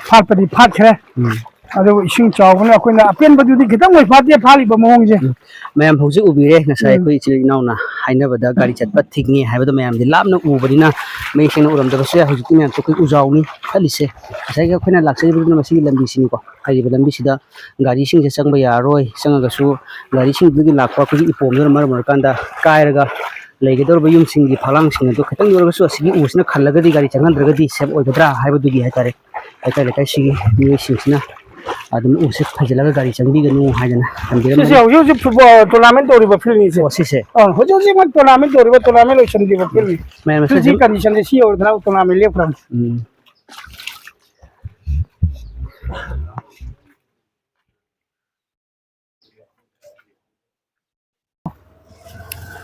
ꯐꯥꯠꯄꯗꯤ ꯐꯥꯠꯈ꯭ꯔꯦ꯫ ꯎꯝ꯫ ꯑꯗꯨꯕꯨ ꯏꯁꯤꯡ ꯆꯥꯎꯕꯅ ꯑꯩꯈꯣꯏꯅ ꯑꯄꯦꯟꯕꯗꯨꯗꯤ ꯈꯤꯇꯪ ꯑꯣꯏ ꯐꯥꯠꯇꯦ ꯐꯥꯠꯂꯤꯕ ꯃꯑꯣꯡꯁꯦ꯫ ꯎꯝ꯫ ꯃꯌꯥꯝ ꯍꯧꯖꯤꯛ ꯎꯕꯤꯔꯦ, ꯉꯁꯥꯏ ꯎꯝ꯫ ꯑꯩꯈꯣꯏ ꯏꯆꯤꯜ ꯏꯅꯥꯎꯅ ꯍꯥꯏꯅꯕꯗ ꯒꯥꯔꯤ ꯆꯠꯄ ꯊꯤꯡꯉꯦ ꯍꯥꯏꯕꯗꯣ ꯃꯌꯥꯝꯗꯤ ꯂꯥꯞꯅ ꯎꯕꯅꯤꯅ ꯃꯌꯦꯛ ꯁꯦꯡꯅ ꯎꯔꯝꯗꯕꯁꯨ ꯌꯥꯏ꯫ ꯍꯧꯖꯤꯛꯇꯤ ꯃꯌꯥꯝꯁꯦ ꯑꯩꯈꯣꯏ ꯎꯖꯥꯎꯅꯤ ꯆꯠꯂꯤꯁꯦ꯫ ꯉꯁꯥꯏꯒꯤ ꯑꯩꯈꯣꯏꯅ ꯂꯥꯛꯆꯔꯤꯕꯗꯨꯅ ꯃꯁꯤꯒꯤ ꯂꯝꯕꯤꯁꯤꯅꯤꯀꯣ꯫ ꯍꯥꯏꯔꯤꯕ ꯂꯝꯕꯤꯁꯤꯗ ꯒꯥꯔꯤꯁꯤꯡꯁꯦ ꯆꯪꯕ ꯌꯥꯔꯔꯣꯏ, ꯆꯪꯉꯒꯁꯨ ꯒꯥꯔꯤꯁꯤꯡꯗꯨꯒꯤ ꯂꯥꯛꯄ ꯑꯩꯈꯣꯏꯒꯤ ꯏꯄꯣꯝꯗꯨꯅ ꯃꯔꯝ ꯑꯣꯏꯔꯀꯥꯟꯗ ꯀꯥꯏꯔꯒ ꯂꯩꯒꯗꯧꯔꯤꯕ ꯌꯨꯝꯁꯤꯡꯒꯤ ꯐꯛꯂꯥꯡꯁꯤꯡ ꯑꯗꯨ ꯈꯤꯇꯪ ꯑꯣꯏꯔꯒꯁꯨ ꯑꯁꯤꯒꯤ ꯎꯁꯤꯅ ꯈꯜꯂꯒꯗꯤ ꯒꯥꯔꯤ ꯆꯪꯍꯟꯗ꯭ꯔꯒꯗꯤ ꯁꯦꯞ ꯑꯣꯏꯒꯗ꯭ꯔꯥ ꯍꯥꯏꯕꯗꯨꯒꯤ ꯍꯥꯏꯇꯥꯔꯦ, ꯂꯩꯀꯥꯏ ꯂꯩꯀꯥꯏꯁꯤꯒꯤ ꯃꯤꯑꯣꯏꯁꯤꯡꯁꯤꯅ ꯑꯗꯨꯝ ꯎꯁꯦ ꯐꯩꯖꯤꯜꯂꯒ ꯒꯥꯔꯤ ꯆꯪꯕꯤꯒꯅꯨ ꯍꯥꯏꯗꯅ ꯊꯝꯕꯤꯔꯝꯕꯅꯤ꯫ ꯁꯤꯁꯦ ꯍꯧꯖꯤꯛ ꯍꯧꯖꯤꯛ ꯐꯨꯠꯕꯣꯜ ꯇꯣꯔꯅꯥꯃꯦꯟ ꯇꯧꯔꯤꯕ ꯐꯤꯜꯅꯤꯁꯦ꯫ ꯑꯣ, ꯁꯤꯁꯦ? ꯑꯥ, ꯍꯧꯖꯤꯛ ꯍꯧꯖꯤꯛꯃꯛ ꯇꯣꯔꯅꯥꯃꯦꯟ ꯇꯧꯔꯤꯕ ꯇꯣꯔꯅꯥꯃꯦꯟ ꯂꯣꯏꯁꯤꯟꯈꯤꯕ ꯐꯤꯜꯅꯤ꯫ ꯃꯌꯥꯝ ꯁꯤꯒꯤ ꯃꯁꯤꯁꯨ ꯀꯟꯗꯤꯁꯟꯁꯦ ꯁꯤ ꯌꯧꯔꯗꯅ ꯇꯣꯔꯅꯥꯃꯦꯟ ꯂꯦꯞꯈ꯭ꯔꯕꯅꯤ꯫ ꯎꯝ꯫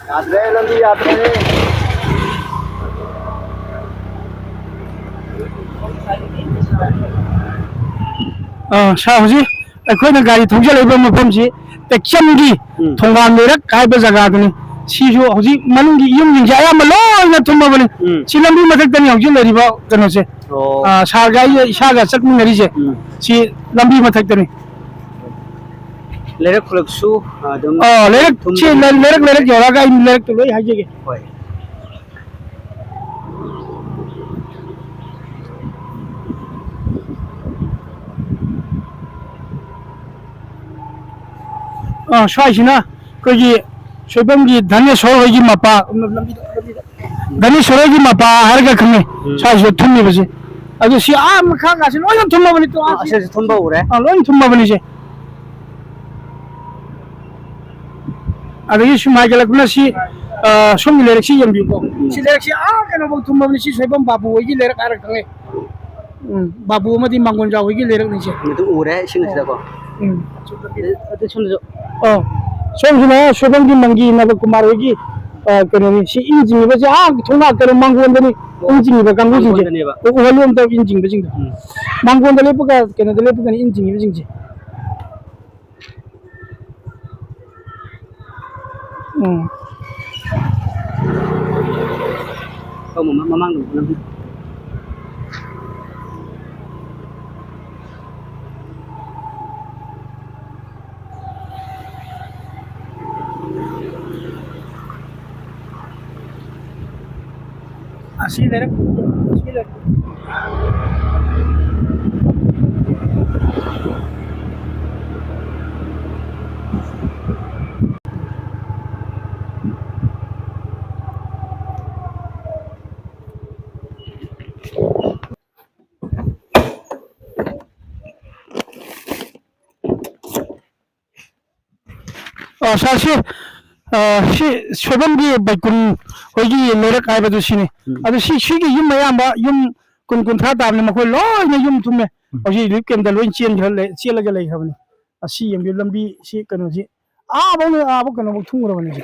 ꯌꯥꯗ꯭ꯔꯦ, ꯂꯝꯕꯤ ꯌꯥꯗ꯭ꯔꯦ꯫ ꯑꯥ, ꯁꯥꯔ, ꯍꯧꯖꯤꯛ ꯑꯩꯈꯣꯏꯅ ꯒꯥꯔꯤ ꯊꯧꯖꯤꯜꯂꯛꯏꯕ ꯃꯐꯝꯁꯤ ꯇꯦꯛꯆꯝꯒꯤ ꯎꯝ꯫ ꯊꯣꯡꯒꯥꯜ ꯂꯩꯔꯛ ꯍꯥꯏꯕ ꯖꯒꯥꯗꯨꯅꯤ꯫ ꯁꯤꯁꯨ ꯍꯧꯖꯤꯛ ꯃꯅꯨꯡꯒꯤ ꯌꯨꯝꯁꯤꯡꯁꯦ ꯑꯌꯥꯝꯕ ꯂꯣꯏꯅ ꯊꯨꯝꯃꯕꯅꯤ꯫ ꯎꯝ꯫ ꯁꯤ ꯂꯝꯕꯤ ꯃꯊꯛꯇꯅꯤ ꯍꯧꯖꯤꯛ ꯂꯩꯔꯤꯕ ꯀꯩꯅꯣꯁꯦ꯫ ꯑꯣ꯫ ꯑꯥ, ꯁꯥꯔꯒ ꯑꯩꯒ ꯏꯁꯥꯒ ꯆꯠꯃꯤꯟꯅꯔꯤꯁꯦ꯫ ꯎꯝ꯫ ꯁꯤ ꯂꯝꯕꯤ ꯃꯊꯛꯇꯅꯤ꯫ ꯂꯩꯔꯛ ꯈꯨꯂꯛꯁꯨ ꯑꯗꯨꯝ ꯑꯥ, ꯂꯩꯔꯛ ꯊꯨꯝ ꯁꯤ ꯂꯩ-, ꯂꯩꯔꯛ, ꯂꯩꯔꯛ ꯌꯧꯔꯛꯑꯒ ꯑꯩ ꯂꯩꯔꯛꯇꯨ ꯂꯣꯏ ꯍꯥꯏꯖꯒꯦ꯫ ꯍꯣꯏ꯫ ꯑꯥ, ꯁ꯭ꯋꯥꯏꯁꯤꯅ ꯑꯩꯈꯣꯏꯒꯤ ꯁꯣꯏꯕꯝꯒꯤ ꯙꯅꯦꯁꯣꯔ ꯍꯣꯏꯒꯤ ꯃꯄꯥ, ꯙꯅꯦꯁꯣꯔ ꯍꯣꯏꯒꯤ ꯃꯄꯥ ꯍꯥꯏꯔꯒ ꯈꯪꯅꯩ꯫ ꯎꯝ꯫ ꯁ꯭ꯋꯥꯏꯁꯤꯗ ꯊꯨꯝꯃꯤꯕꯁꯦ꯫ ꯑꯗꯨ ꯁꯤ ꯑꯥ ꯃꯈꯥ ꯀꯥꯁꯦ ꯂꯣꯏꯅ ꯊꯨꯝꯃꯕꯅꯤ꯫ ꯇꯣ, ꯑꯥ, ꯑꯥ, ꯁꯤ ꯑꯁꯤꯁꯨ ꯊꯨꯝꯕ ꯎꯔꯦ꯫ ꯑꯥ, ꯂꯣꯏꯅ ꯊꯨꯝꯃꯕꯅꯤ ꯁꯦ꯫ ꯑꯗꯒꯤ ꯁꯨꯝ ꯍꯥꯏꯒꯠꯂꯛꯄꯅ ꯁꯤ, ꯑ, ꯁꯣꯝꯒꯤ ꯂꯩꯔꯛꯁꯤ ꯌꯦꯡꯕꯤꯌꯨꯀꯣ꯫ ꯎꯝ꯫ ꯁꯤ ꯂꯩꯔꯛꯁꯤ ꯑꯥ ꯀꯩꯅꯣꯐꯥꯎ ꯊꯨꯝꯃꯕꯅꯤ꯫ ꯁꯤ ꯁꯣꯏꯕꯝ ꯕꯥꯕꯨ ꯍꯣꯏꯒꯤ ꯂꯩꯔꯛ ꯍꯥꯏꯔ ꯈꯪꯉꯦ꯫ ꯎꯝ, ꯕꯥꯕꯨ ꯑꯃꯗꯤ ꯃꯥꯡꯒꯣꯟꯖꯥꯎ ꯍꯣꯏꯒꯤ ꯂꯩꯔꯛꯅꯤ ꯁꯦ꯫ ꯑꯗꯨ ꯎꯔꯦ ꯏꯁꯤꯡ ꯑꯁꯤꯗꯀꯣ꯫ ꯎꯝ꯫ ꯑꯗꯨ ꯁꯣꯝꯗꯁꯨ꯫ ꯑ, ꯁꯣꯝꯁꯤꯅ ꯁꯣꯏꯕꯝꯒꯤ ꯃꯪꯒꯤ ꯅꯕꯀꯨꯃꯥꯔ ꯍꯣꯏꯒꯤ, ꯑ, ꯀꯩꯅꯣꯅꯤ꯫ ꯁꯤ ꯏꯟ ꯆꯤꯡꯉꯤꯕꯁꯦ ꯑꯥ ꯊꯣꯡꯅꯥ ꯀꯩꯅꯣ ꯃꯥꯡꯒꯣꯟꯗꯅꯤ꯫ ꯏꯟ ꯆꯤꯡꯉꯤꯕ ꯀꯥꯡꯕꯨꯁꯤꯡꯁꯦ꯫ ꯃꯥꯡꯒꯣꯟꯗꯅꯦꯕ꯫ ꯎ-, ꯎꯍꯜꯂꯣꯝꯗ ꯏꯟ ꯆꯤꯡꯕꯁꯤꯡꯗꯣ꯫ ꯎꯝ꯫ ꯃꯥꯡꯒꯣꯟꯗ ꯂꯦꯞꯄꯒ ꯀꯩꯅꯣꯗ ꯂꯦꯞꯄꯒꯅꯤ ꯏꯟ ꯆꯤꯡꯉꯤꯕꯁꯤꯡꯁꯦ꯫ ꯎꯝ꯫ ꯑꯧ, ꯃꯃꯥ-, ꯃꯃꯥꯡꯗ ꯑꯃꯨꯛ ꯂꯝꯕꯤ꯫ ꯑꯁꯤ ꯂꯩꯔꯛ, ꯑꯁꯤ ꯂꯩꯔꯛ꯫ ꯑ, ꯁꯥꯔ, ꯁꯤ, ꯑ, ꯁꯤ ꯁꯣꯏꯕꯝꯒꯤ ꯕꯩꯀꯨꯟ ꯍꯣꯏꯒꯤ ꯂꯩꯔꯛ ꯍꯥꯏꯕꯗꯨ ꯁꯤꯅꯤ꯫ ꯎꯝ꯫ ꯑꯗꯨ ꯁꯤ, ꯁꯤꯒꯤ ꯌꯨꯝ ꯑꯌꯥꯝꯕ ꯌꯨꯝ ꯀꯨꯟ, ꯀꯨꯟꯊ꯭ꯔꯥ ꯇꯥꯕꯅꯤ, ꯃꯈꯣꯏ ꯂꯣꯏꯅ ꯌꯨꯝ ꯊꯨꯝꯃꯦ꯫ ꯎꯝ꯫ ꯍꯧꯖꯤꯛ ꯔꯤꯂꯤꯐ ꯀꯦꯝꯞꯇ ꯂꯣꯏ ꯆꯦꯟꯈ꯭ꯔ ꯂꯩ-, ꯆꯦꯜꯂꯒ ꯂꯩꯈ꯭ꯔꯕꯅꯤ꯫ ꯑꯁꯤ ꯌꯦꯡꯕꯤꯌꯨ, ꯂꯝꯕꯤ ꯁꯤ ꯀꯩꯅꯣꯁꯤ ꯑꯥꯐꯧ, ꯑꯥꯐꯧ ꯀꯩꯅꯣꯐꯧ ꯊꯨꯝꯈ꯭ꯔꯕꯅꯤ ꯁꯤ꯫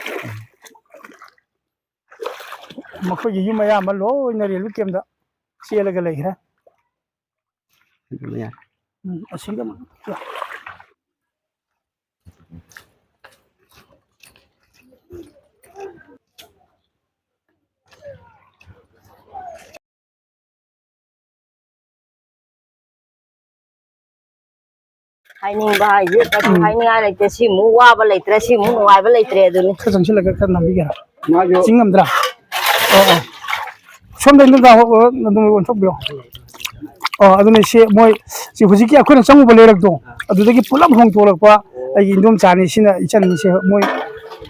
ꯃꯈꯣꯏꯒꯤ ꯌꯨꯝ ꯑꯌꯥꯝꯕ ꯂꯣꯏꯅ ꯔꯤꯂꯤꯐ ꯀꯦꯝꯞꯇ ꯆꯦꯜꯂꯒ ꯂꯩꯈ꯭ꯔꯦ꯫ ꯎꯝ, ꯑꯁꯤꯒ ꯑꯃ꯫ ꯍꯥꯏꯅꯤꯡꯕ ꯍꯥꯏꯁꯦ ꯀꯩꯁꯨ ꯎꯝ꯫ ꯍꯥꯏꯅꯤꯡꯉꯥꯏ ꯂꯩꯇꯦ꯫ ꯁꯤꯃꯨꯛ ꯋꯥꯕ ꯂꯩꯇ꯭ꯔꯦ, ꯁꯤꯃꯨꯛ ꯅꯨꯡꯉꯥꯏꯕ ꯂꯩꯇ꯭ꯔꯦ ꯑꯗꯨꯅꯤ꯫ ꯈꯔ ꯆꯪꯁꯤꯜꯂꯒ ꯈꯔ ꯅꯝꯕꯤꯒꯦ ꯍꯥꯏꯔꯣ? ꯃꯥꯁꯨ ꯆꯤꯡ ꯉꯝꯗ꯭ꯔꯥ? ꯑꯣ, ꯑꯣ꯫ ꯁꯣꯝꯗ ꯑꯗꯨꯝ ꯂꯥꯛꯑꯣ, ꯑꯣ, ꯑꯗꯨꯝ ꯑꯣꯟꯊꯣꯛꯄꯤꯔꯣ꯫ ꯑꯣ, ꯑꯗꯨꯅꯤ ꯁꯤ ꯃꯣꯏ, ꯁꯤ ꯍꯧꯖꯤꯛꯀꯤ ꯑꯩꯈꯣꯏꯅ ꯆꯪꯉꯨꯕ ꯂꯩꯔꯛꯇꯣ, ꯑꯗꯨꯗꯒꯤ ꯄꯨꯂꯞ ꯍꯣꯡꯇꯣꯛꯂꯛꯄ ꯑꯩꯒꯤ ꯏꯟꯗꯣꯝꯆꯥꯅꯤ꯫ ꯁꯤꯅ ꯏꯆꯟꯁꯦ, ꯃꯣꯏ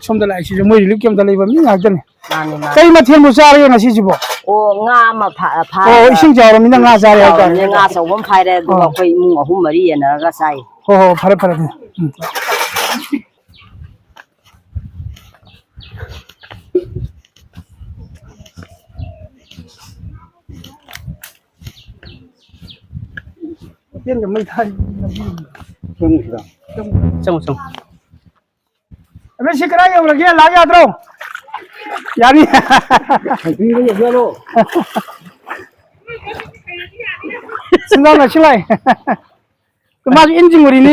ꯁꯣꯝꯗ ꯂꯥꯛꯏꯁꯤꯁꯨ ꯃꯣꯏ relief camp ꯇ ꯂꯩꯕ ꯃꯤ ꯉꯥꯛꯇꯅꯤ꯫ ꯃꯥꯅꯤ, ꯃꯥꯅꯤ꯫ ꯀꯔꯤ ꯃꯊꯦꯜꯕꯨ ꯆꯥꯔꯒꯦ ꯉꯁꯤꯁꯤꯕꯣ? ꯑꯣ, ꯉꯥ ꯑꯃ ꯐꯥ-, ꯑꯣ, ꯐꯥꯔꯒ ꯏꯁꯤꯡ ꯆꯥꯎꯔꯃꯤꯅ ꯉꯥ ꯆꯥꯔꯦ ꯏꯁꯤꯡ ꯍꯥꯏꯇꯥꯔꯦ꯫ ꯆꯥꯎꯔꯃꯤꯅ ꯉꯥ ꯑꯆꯧꯕ ꯑꯃ ꯐꯥꯔꯦ, ꯑꯗꯨꯒ ꯑꯣ꯫ ꯑꯩꯈꯣꯏ ꯏꯃꯨꯡ ꯑꯍꯨꯝ ꯃꯔꯤ ꯌꯦꯟꯅꯔꯒ ꯆꯥꯏ꯫ ꯍꯣ, ꯍꯣ, ꯐꯔꯦ, ꯐꯔꯦ, ꯐꯔꯦ꯫ ꯎꯝ꯫ ꯆꯪꯉꯨ, ꯆꯪꯉꯨ꯫ ꯑꯕꯦ, ꯁꯤ ꯀꯗꯥꯏ ꯌꯧꯔꯒꯦ? ꯂꯥꯛ ꯌꯥꯗ꯭ꯔꯣ? ꯌꯥꯅꯤ꯫ ꯁꯤꯡꯒꯥ ꯂꯥꯛꯁꯤꯜꯂꯛꯑꯦ꯫ ꯃꯥꯁꯨ ꯏꯟ ꯆꯤꯡꯉꯨꯔꯤꯅꯤ꯫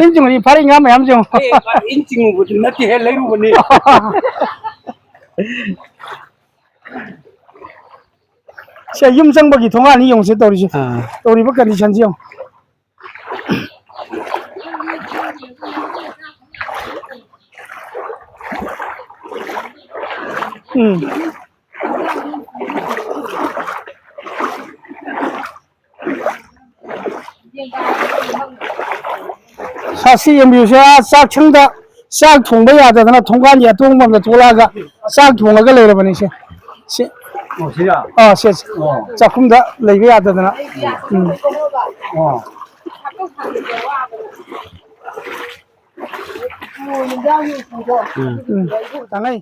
ꯏꯟ ꯆꯤꯡꯉꯨꯔꯤ ꯐꯥꯔꯛꯏ ꯉꯥ ꯃꯌꯥꯝꯁꯦ ꯌꯦꯡꯉꯣ꯫ ꯑꯦ, ꯃꯥ ꯏꯟ ꯆꯤꯡꯉꯨꯕꯗꯨ ꯅꯠꯇꯦꯍꯦ, ꯂꯩꯔꯨꯕꯅꯤ꯫ ꯁꯦ, ꯌꯨꯝ ꯆꯪꯕꯒꯤ ꯊꯣꯡꯒꯥꯟꯅꯤ ꯌꯦꯡꯉꯨꯁꯦ ꯇꯧꯔꯤꯁꯦ꯫ ꯑꯥ꯫ ꯇꯧꯔꯤꯕ condition ꯁꯦ ꯌꯦꯡꯉꯨ꯫ ꯎꯝ꯫ ꯁꯥꯁꯤ ꯌꯦꯡꯕꯤꯌꯨꯁꯦ, ꯑꯥ, ꯆꯥꯛꯁꯪꯗ ꯆꯥꯛ ꯊꯣꯡꯕ ꯌꯥꯗꯗꯅ ꯊꯣꯡꯒꯥꯟꯒꯤ ꯑꯇꯣꯡꯕ ꯑꯃꯗ ꯊꯣꯛꯂꯛꯑꯒ ꯆꯥꯛ ꯊꯣꯡꯉꯒ ꯂꯩꯔꯕꯅꯤ꯫ ꯁꯦ, ꯁꯤ, ꯑꯣ, ꯁꯤꯔꯥ? ꯑꯥ, ꯁꯦ, ꯁꯦ꯫ ꯑꯣ꯫ ꯆꯥꯛꯈꯨꯝꯗ ꯂꯩꯕ ꯌꯥꯗꯗꯅ꯫ ꯎꯝ꯫ ꯑꯣ꯫ ꯎꯝ꯫ ꯎꯝ꯫ ꯇꯥꯡꯉꯩ꯫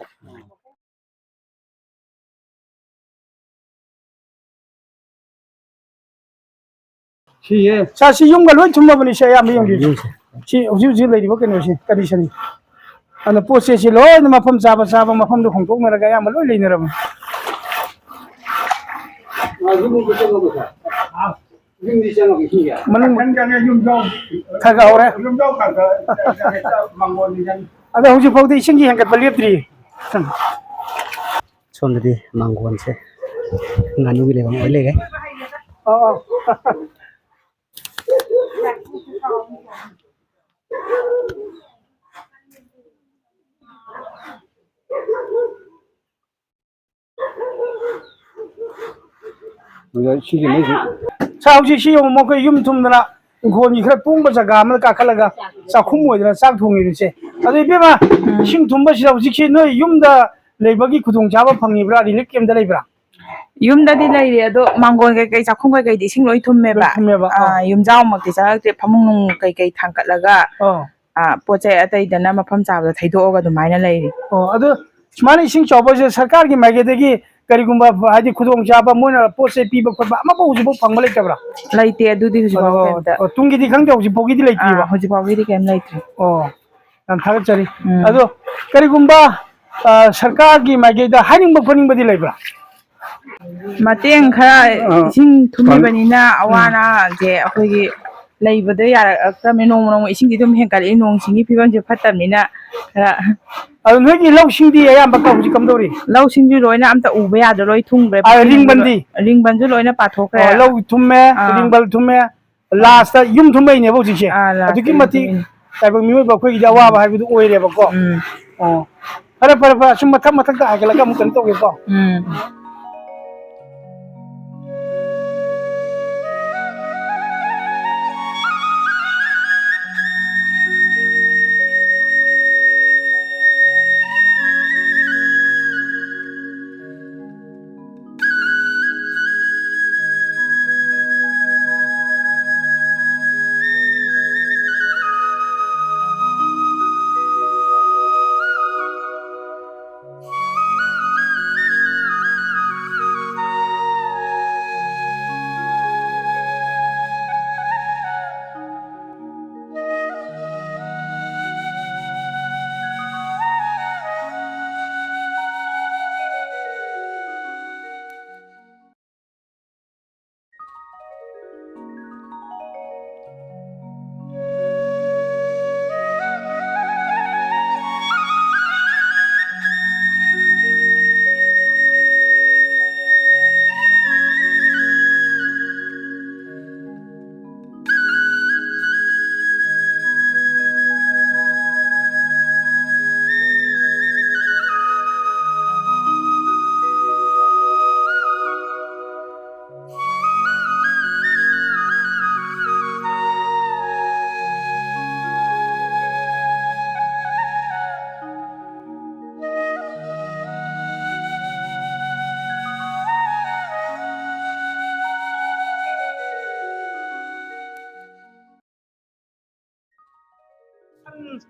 ꯁꯤꯁꯦ꯫ ꯁꯥꯔ, ꯁꯤ ꯌꯨꯝꯒ ꯂꯣꯏ ꯊꯨꯝꯃꯕꯅꯤ, ꯁꯤ ꯑꯌꯥꯝꯕ ꯌꯦꯡꯕꯤꯌꯨ꯫ ꯌꯦꯡꯁꯦ꯫ ꯁꯤ ꯍꯧꯖꯤꯛ ꯍꯧꯖꯤꯛ ꯂꯩꯔꯤꯕ ꯀꯩꯅꯣꯁꯤ, condition ꯁꯤ꯫ ꯑꯗꯨꯅ ꯄꯣꯠ ꯆꯩꯁꯤ ꯂꯣꯏꯅ ꯃꯐꯝ ꯆꯥꯕ ꯆꯥꯕ ꯃꯐꯝꯗ ꯍꯣꯡꯗꯣꯛꯅꯔꯒ ꯑꯌꯥꯝꯕ ꯂꯣꯏ ꯂꯩꯅꯔꯕꯅꯤ꯫ ꯌꯨꯝꯗꯤ ꯆꯪꯉꯒ ꯏꯁꯤꯡ ꯌꯥ-, ꯃꯅꯨꯡ ꯀꯟ ꯀꯟꯅ ꯌꯨꯝꯖꯥꯎ, ꯈꯔ ꯈꯔ ꯍꯧꯔꯦ꯫ ꯌꯨꯝꯖꯥꯎ ꯈꯔ ꯈꯔ ꯃꯥꯡꯒꯣꯟꯗꯤ ꯆꯪꯉꯤ꯫ ꯑꯗꯣ ꯍꯧꯖꯤꯛ ꯐꯥꯎꯗꯤ ꯏꯁꯤꯡꯒꯤ ꯍꯦꯟꯒꯠꯄ ꯂꯦꯞꯇ꯭ꯔꯤ꯫ ꯁꯣꯝꯗꯗꯤ ꯃꯥꯡꯒꯣꯟꯁꯦ ꯉꯥꯅꯨꯒꯤ ꯂꯩꯐꯝ ꯑꯣꯏ ꯂꯩꯔꯦ꯫ ꯑꯣ, ꯑꯣ꯫ ꯑꯗ ꯁꯤꯒꯤ ꯃꯩꯁꯤ꯫ ꯁꯥ, ꯍꯧꯖꯤꯛ ꯁꯤ ꯌꯦꯡꯉꯨ, ꯃꯈꯣꯏ ꯌꯨꯝ ꯊꯨꯝꯗꯅ ꯏꯪꯈꯣꯜꯒꯤ ꯈꯔ ꯇꯣꯡꯕ ꯖꯒꯥ ꯑꯃꯗ ꯀꯥꯈꯠꯂꯒ ꯆꯥꯛꯈꯨꯝ ꯑꯣꯏꯗꯅ ꯆꯥꯛ ꯊꯣꯡꯉꯤꯕꯁꯦ꯫ ꯑꯗꯨ ꯏꯕꯦꯝꯃ, ꯎꯝ꯫ ꯏꯁꯤꯡ ꯊꯨꯝꯕꯁꯤꯗ ꯍꯧꯖꯤꯛꯁꯤ ꯅꯣꯏ ꯌꯨꯝꯗ ꯂꯩꯕꯒꯤ ꯈꯨꯗꯣꯡꯆꯥꯕ ꯐꯪꯉꯤꯕ꯭ꯔꯥ? ꯔꯤꯂꯤꯐ ꯀꯦꯝꯗ ꯂꯩꯕ꯭ꯔꯥ? ꯌꯨꯝꯗꯗꯤ ꯂꯩꯔꯤ, ꯑꯗꯣ ꯃꯥꯡꯒꯣꯟ ꯀꯩꯀꯩ, ꯆꯥꯛꯈꯨꯝ ꯀꯩꯀꯩꯗꯤ ꯏꯁꯤꯡ ꯂꯣꯏ ꯊꯨꯝꯃꯦꯕ꯫ ꯂꯣꯏ ꯊꯨꯝꯃꯦꯕ, ꯑꯥ, ꯑꯥ꯫ ꯌꯨꯝꯖꯥꯎꯃꯛꯇꯤ ꯆꯪꯉꯛꯇ꯭ꯔꯤ, ꯐꯃꯨꯡ ꯅꯨꯡ ꯀꯩꯀꯩ ꯊꯥꯡꯀꯠꯂꯒ, ꯑꯥ꯫ ꯑꯥ, ꯄꯣꯠ ꯆꯩ ꯑꯇꯩꯗꯅ ꯃꯐꯝ ꯆꯥꯕꯗ ꯊꯩꯗꯣꯛꯑꯒ ꯑꯗꯨꯃꯥꯏꯅ ꯂꯩꯔꯤ꯫ ꯑꯣ, ꯑꯗꯨ ꯁꯨꯃꯥꯏꯅ ꯏꯁꯤꯡ ꯆꯥꯎꯕꯁꯦ ꯁꯔꯀꯥꯔꯒꯤ ꯃꯥꯏꯀꯩꯗꯒꯤ ꯀꯔꯤꯒꯨꯝꯕ, ꯍꯥꯏꯗꯤ, ꯈꯨꯗꯣꯡꯆꯥꯕ ꯃꯣꯏꯅ ꯄꯣꯠ ꯆꯩ ꯄꯤꯕ ꯈꯣꯠꯄ ꯑꯃꯐꯥꯎ ꯍꯧꯖꯤꯛꯐꯥꯎ ꯐꯪꯕ ꯂꯩꯇꯕ꯭ꯔꯥ? ꯂꯩꯇꯦ, ꯑꯗꯨꯗꯤ ꯍꯧꯖꯤꯛꯐꯥꯎ ꯑꯣ, ꯀꯩꯝꯇ꯫ ꯑꯣ, ꯇꯨꯡꯒꯤꯗꯤ ꯈꯪꯗꯦ, ꯍꯧꯖꯤꯛ ꯐꯥꯎꯒꯤꯗꯤ ꯂꯩꯇ꯭ꯔꯤꯕ? ꯑꯥ, ꯍꯧꯖꯤꯛ ꯐꯥꯎꯒꯤꯗꯤ ꯀꯩꯝ ꯂꯩꯇ꯭ꯔꯤ꯫ ꯑꯣ, ꯌꯥꯝ ꯊꯥꯒꯠꯆꯔꯤ꯫ ꯎꯝ꯫ ꯑꯗꯣ ꯀꯔꯤꯒꯨꯝꯕ, ꯑ, ꯁꯔꯀꯥꯔꯒꯤ ꯃꯥꯏꯀꯩꯗ ꯍꯥꯏꯅꯤꯡꯕ ꯈꯣꯠꯅꯤꯡꯕꯗꯤ ꯂꯩꯕ꯭ꯔꯥ? ꯃꯇꯦꯡ ꯈꯔ, ꯑꯥ꯫ ꯏꯁꯤꯡ ꯊꯨꯝꯃꯤꯕꯅꯤꯅ ꯎꯝ꯫ ꯑꯋꯥ ꯑꯅꯥꯁꯦ ꯑꯩꯈꯣꯏꯒꯤ ꯂꯩꯕꯗ ꯌꯥꯔꯛꯇ꯭ꯔꯕꯅꯤ꯫ ꯅꯣꯡꯃ ꯅꯣꯡꯃ ꯏꯁꯤꯡꯗꯤ ꯑꯗꯨꯝ ꯍꯦꯟꯒꯠꯂꯛꯏ, ꯅꯣꯡ ꯆꯤꯡꯒꯤ ꯐꯤꯕꯝꯁꯦ ꯐꯠꯇꯕꯅꯤꯅ ꯈꯔ꯫ ꯑꯗꯣ ꯅꯣꯏꯒꯤ ꯂꯧꯁꯤꯡꯗꯤ ꯑꯌꯥꯝꯕ ꯀ-, ꯍꯧꯖꯤꯛ ꯀꯝꯗꯧꯔꯤ? ꯂꯧꯁꯤꯡꯁꯨ ꯂꯣꯏꯅ ꯑꯝꯇ ꯎꯕ ꯌꯥꯗ꯭ꯔꯦ, ꯂꯣꯏ ꯊꯨꯡꯈ꯭ꯔꯦ꯫ ꯑꯥ, ꯄꯨꯈ꯭ꯔꯤ ꯔꯤꯡꯕꯟꯗꯤ? ꯃꯅꯨꯡꯗ꯫ ꯔꯤꯡꯕꯟꯁꯨ ꯂꯣꯏꯅ ꯄꯥꯊꯣꯛꯈ꯭ꯔꯦ꯫ ꯑꯣ, ꯂꯧ ꯊꯨꯝꯃꯦ, ꯑꯥ꯫ ꯔꯤꯡꯕꯟ ꯊꯨꯝꯃꯦ, ꯂꯥꯁꯇ ꯌꯨꯝ ꯊꯨꯝꯕꯩꯅꯦꯕ ꯍꯧꯖꯤꯛꯁꯦ꯫ ꯑꯥ, ꯂꯥꯁꯇ ꯑꯗꯨꯛꯀꯤ ꯌꯨꯝ ꯃꯇꯤꯛ ꯊꯨꯝꯕꯩꯅꯦ꯫ ꯇꯥꯏꯕꯪ ꯃꯤꯑꯣꯏꯕ ꯑꯩꯈꯣꯏꯒꯤꯗꯤ ꯑꯋꯥꯕ ꯍꯥꯏꯕꯗꯨ ꯑꯣꯏꯔꯦꯕꯀꯣ꯫ ꯎꯝ꯫ ꯑꯣ꯫ ꯐꯔꯦ, ꯐꯔꯦ, ꯐꯔꯦ꯫ ꯑꯁꯨꯝ ꯃꯊꯪ ꯃꯊꯪꯗ ꯍꯥꯏꯒꯠꯂꯒ ꯑꯃꯨꯛ ꯀꯩꯅꯣ ꯇꯧꯒꯦꯀꯣ꯫ ꯎꯝ꯫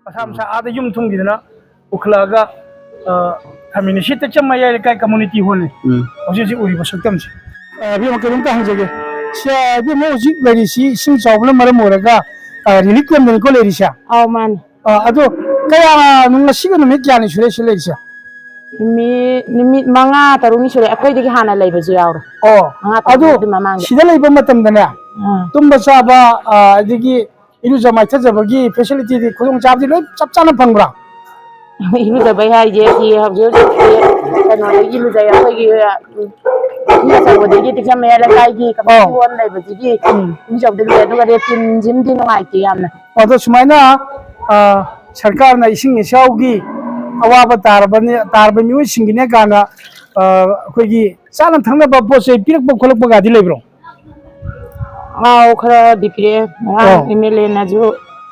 ꯃꯁꯥ ꯃꯁꯥ ꯑꯥꯗ ꯌꯨꯝ ꯊꯨꯝꯈꯤꯗꯅ ꯄꯨꯈꯠꯂꯛꯑꯒ, ꯑ, ꯊꯝꯃꯤꯅꯤ꯫ ꯁꯤ ꯇꯦꯛꯆꯝ ꯃꯌꯥꯏ ꯂꯩꯀꯥꯏ community hall ꯅꯤ꯫ ꯎꯝ꯫ ꯍꯧꯖꯤꯛ ꯍꯧꯖꯤꯛ ꯎꯔꯤꯕ ꯁꯛꯇꯝꯁꯦ꯫ ꯑ, ꯏꯕꯦꯝꯃ, ꯀꯩꯅꯣꯝꯇ ꯍꯪꯖꯒꯦ꯫ ꯁꯤ, ꯑ, ꯏꯕꯦꯝꯃ ꯍꯧꯖꯤꯛ ꯂꯩꯔꯤꯁꯤ ꯏꯁꯤꯡ ꯆꯥꯎꯕꯅ ꯃꯔꯝ ꯑꯣꯏꯔꯒ, ꯑ, relief camp ꯗꯅꯤꯀꯣ ꯂꯩꯔꯤꯁꯦ? ꯑꯧ, ꯃꯥꯅꯤ꯫ ꯑ, ꯑꯗꯣ ꯀꯌꯥ, ꯉꯁꯤꯒ ꯅꯨꯃꯤꯠ ꯀꯌꯥꯅꯤ ꯁꯨꯔꯦ ꯁꯤ ꯂꯩꯔꯤꯁꯦ? ꯅꯨꯃꯤꯠ, ꯅꯨꯃꯤꯠ ꯃꯉꯥ ꯇꯔꯨꯛꯅꯤ ꯁꯨꯔꯦ꯫ ꯑꯩꯈꯣꯏꯗꯒꯤ ꯍꯥꯟꯅ ꯂꯩꯕꯁꯨ ꯌꯥꯎꯔꯦ꯫ ꯑꯣ, ꯃꯉꯥ ꯑꯗꯣ ꯇꯔꯨꯛꯅꯤ ꯑꯗꯨꯏ ꯃꯃꯥꯡꯗ꯫ ꯁꯤꯗ ꯂꯩꯕ ꯃꯇꯝꯗꯅꯦ, ꯑꯥ꯫ ꯇꯨꯝꯕ ꯆꯥꯕ, ꯑ, ꯑꯗꯒꯤ ꯏꯔꯨꯖ ꯃꯥꯏꯊꯖꯕꯒꯤ facility ꯗꯤ, ꯈꯨꯗꯣꯡꯆꯥꯕꯗꯤ ꯂꯣꯏ ꯆꯞ ꯆꯥꯅ ꯐꯪꯕ꯭ꯔꯥ? ꯏꯔꯨꯖꯕꯩ ꯍꯥꯏꯁꯦ, ꯁꯤ ꯍꯧꯖꯤꯛ ꯍꯧꯖꯤꯛ ꯀꯩꯅꯣꯗꯒꯤ ꯏꯔꯨꯖꯩ, ꯑꯩꯈꯣꯏꯒꯤ, ꯑ, ꯏꯁꯤꯡ ꯑꯆꯧꯕꯗꯒꯤ ꯇꯦꯛꯆꯝ ꯃꯌꯥꯏ ꯂꯩꯀꯥꯏꯒꯤ community ꯑꯧ꯫ Hall ꯂꯩꯕꯗꯨꯒꯤ ꯎꯝ꯫ ꯏꯔꯨꯖꯕꯗ ꯂꯨꯖꯩ꯫ ꯑꯗꯨꯒ latrine ꯁꯤꯃꯗꯤ ꯅꯨꯡꯉꯥꯏꯇꯦ ꯌꯥꯝꯅ꯫ ꯑꯗꯣ ꯁꯨꯃꯥꯏꯅ, ꯑ, ꯁꯔꯀꯥꯔꯅ ꯏꯁꯤꯡ ꯏꯆꯥꯎꯒꯤ ꯑꯋꯥꯕ ꯇꯥꯔꯕꯅꯤ, ꯇꯥꯔꯕ ꯃꯤꯑꯣꯏꯁꯤꯡꯒꯤꯅꯦ ꯀꯥꯏꯅ, ꯑ, ꯑꯩꯈꯣꯏꯒꯤ ꯆꯥꯅ ꯊꯛꯅꯕ ꯄꯣꯠ ꯆꯩ ꯄꯤꯔꯛꯄ ꯈꯣꯠꯂꯛꯄꯒꯗꯤ ꯂꯩꯕ꯭ꯔꯣ? ꯑꯥꯎ, ꯈꯔꯗꯤ ꯄꯤꯔꯛꯑꯦ꯫ ꯉꯔꯥꯡ ꯑꯣ꯫ M L A ꯅꯁꯨ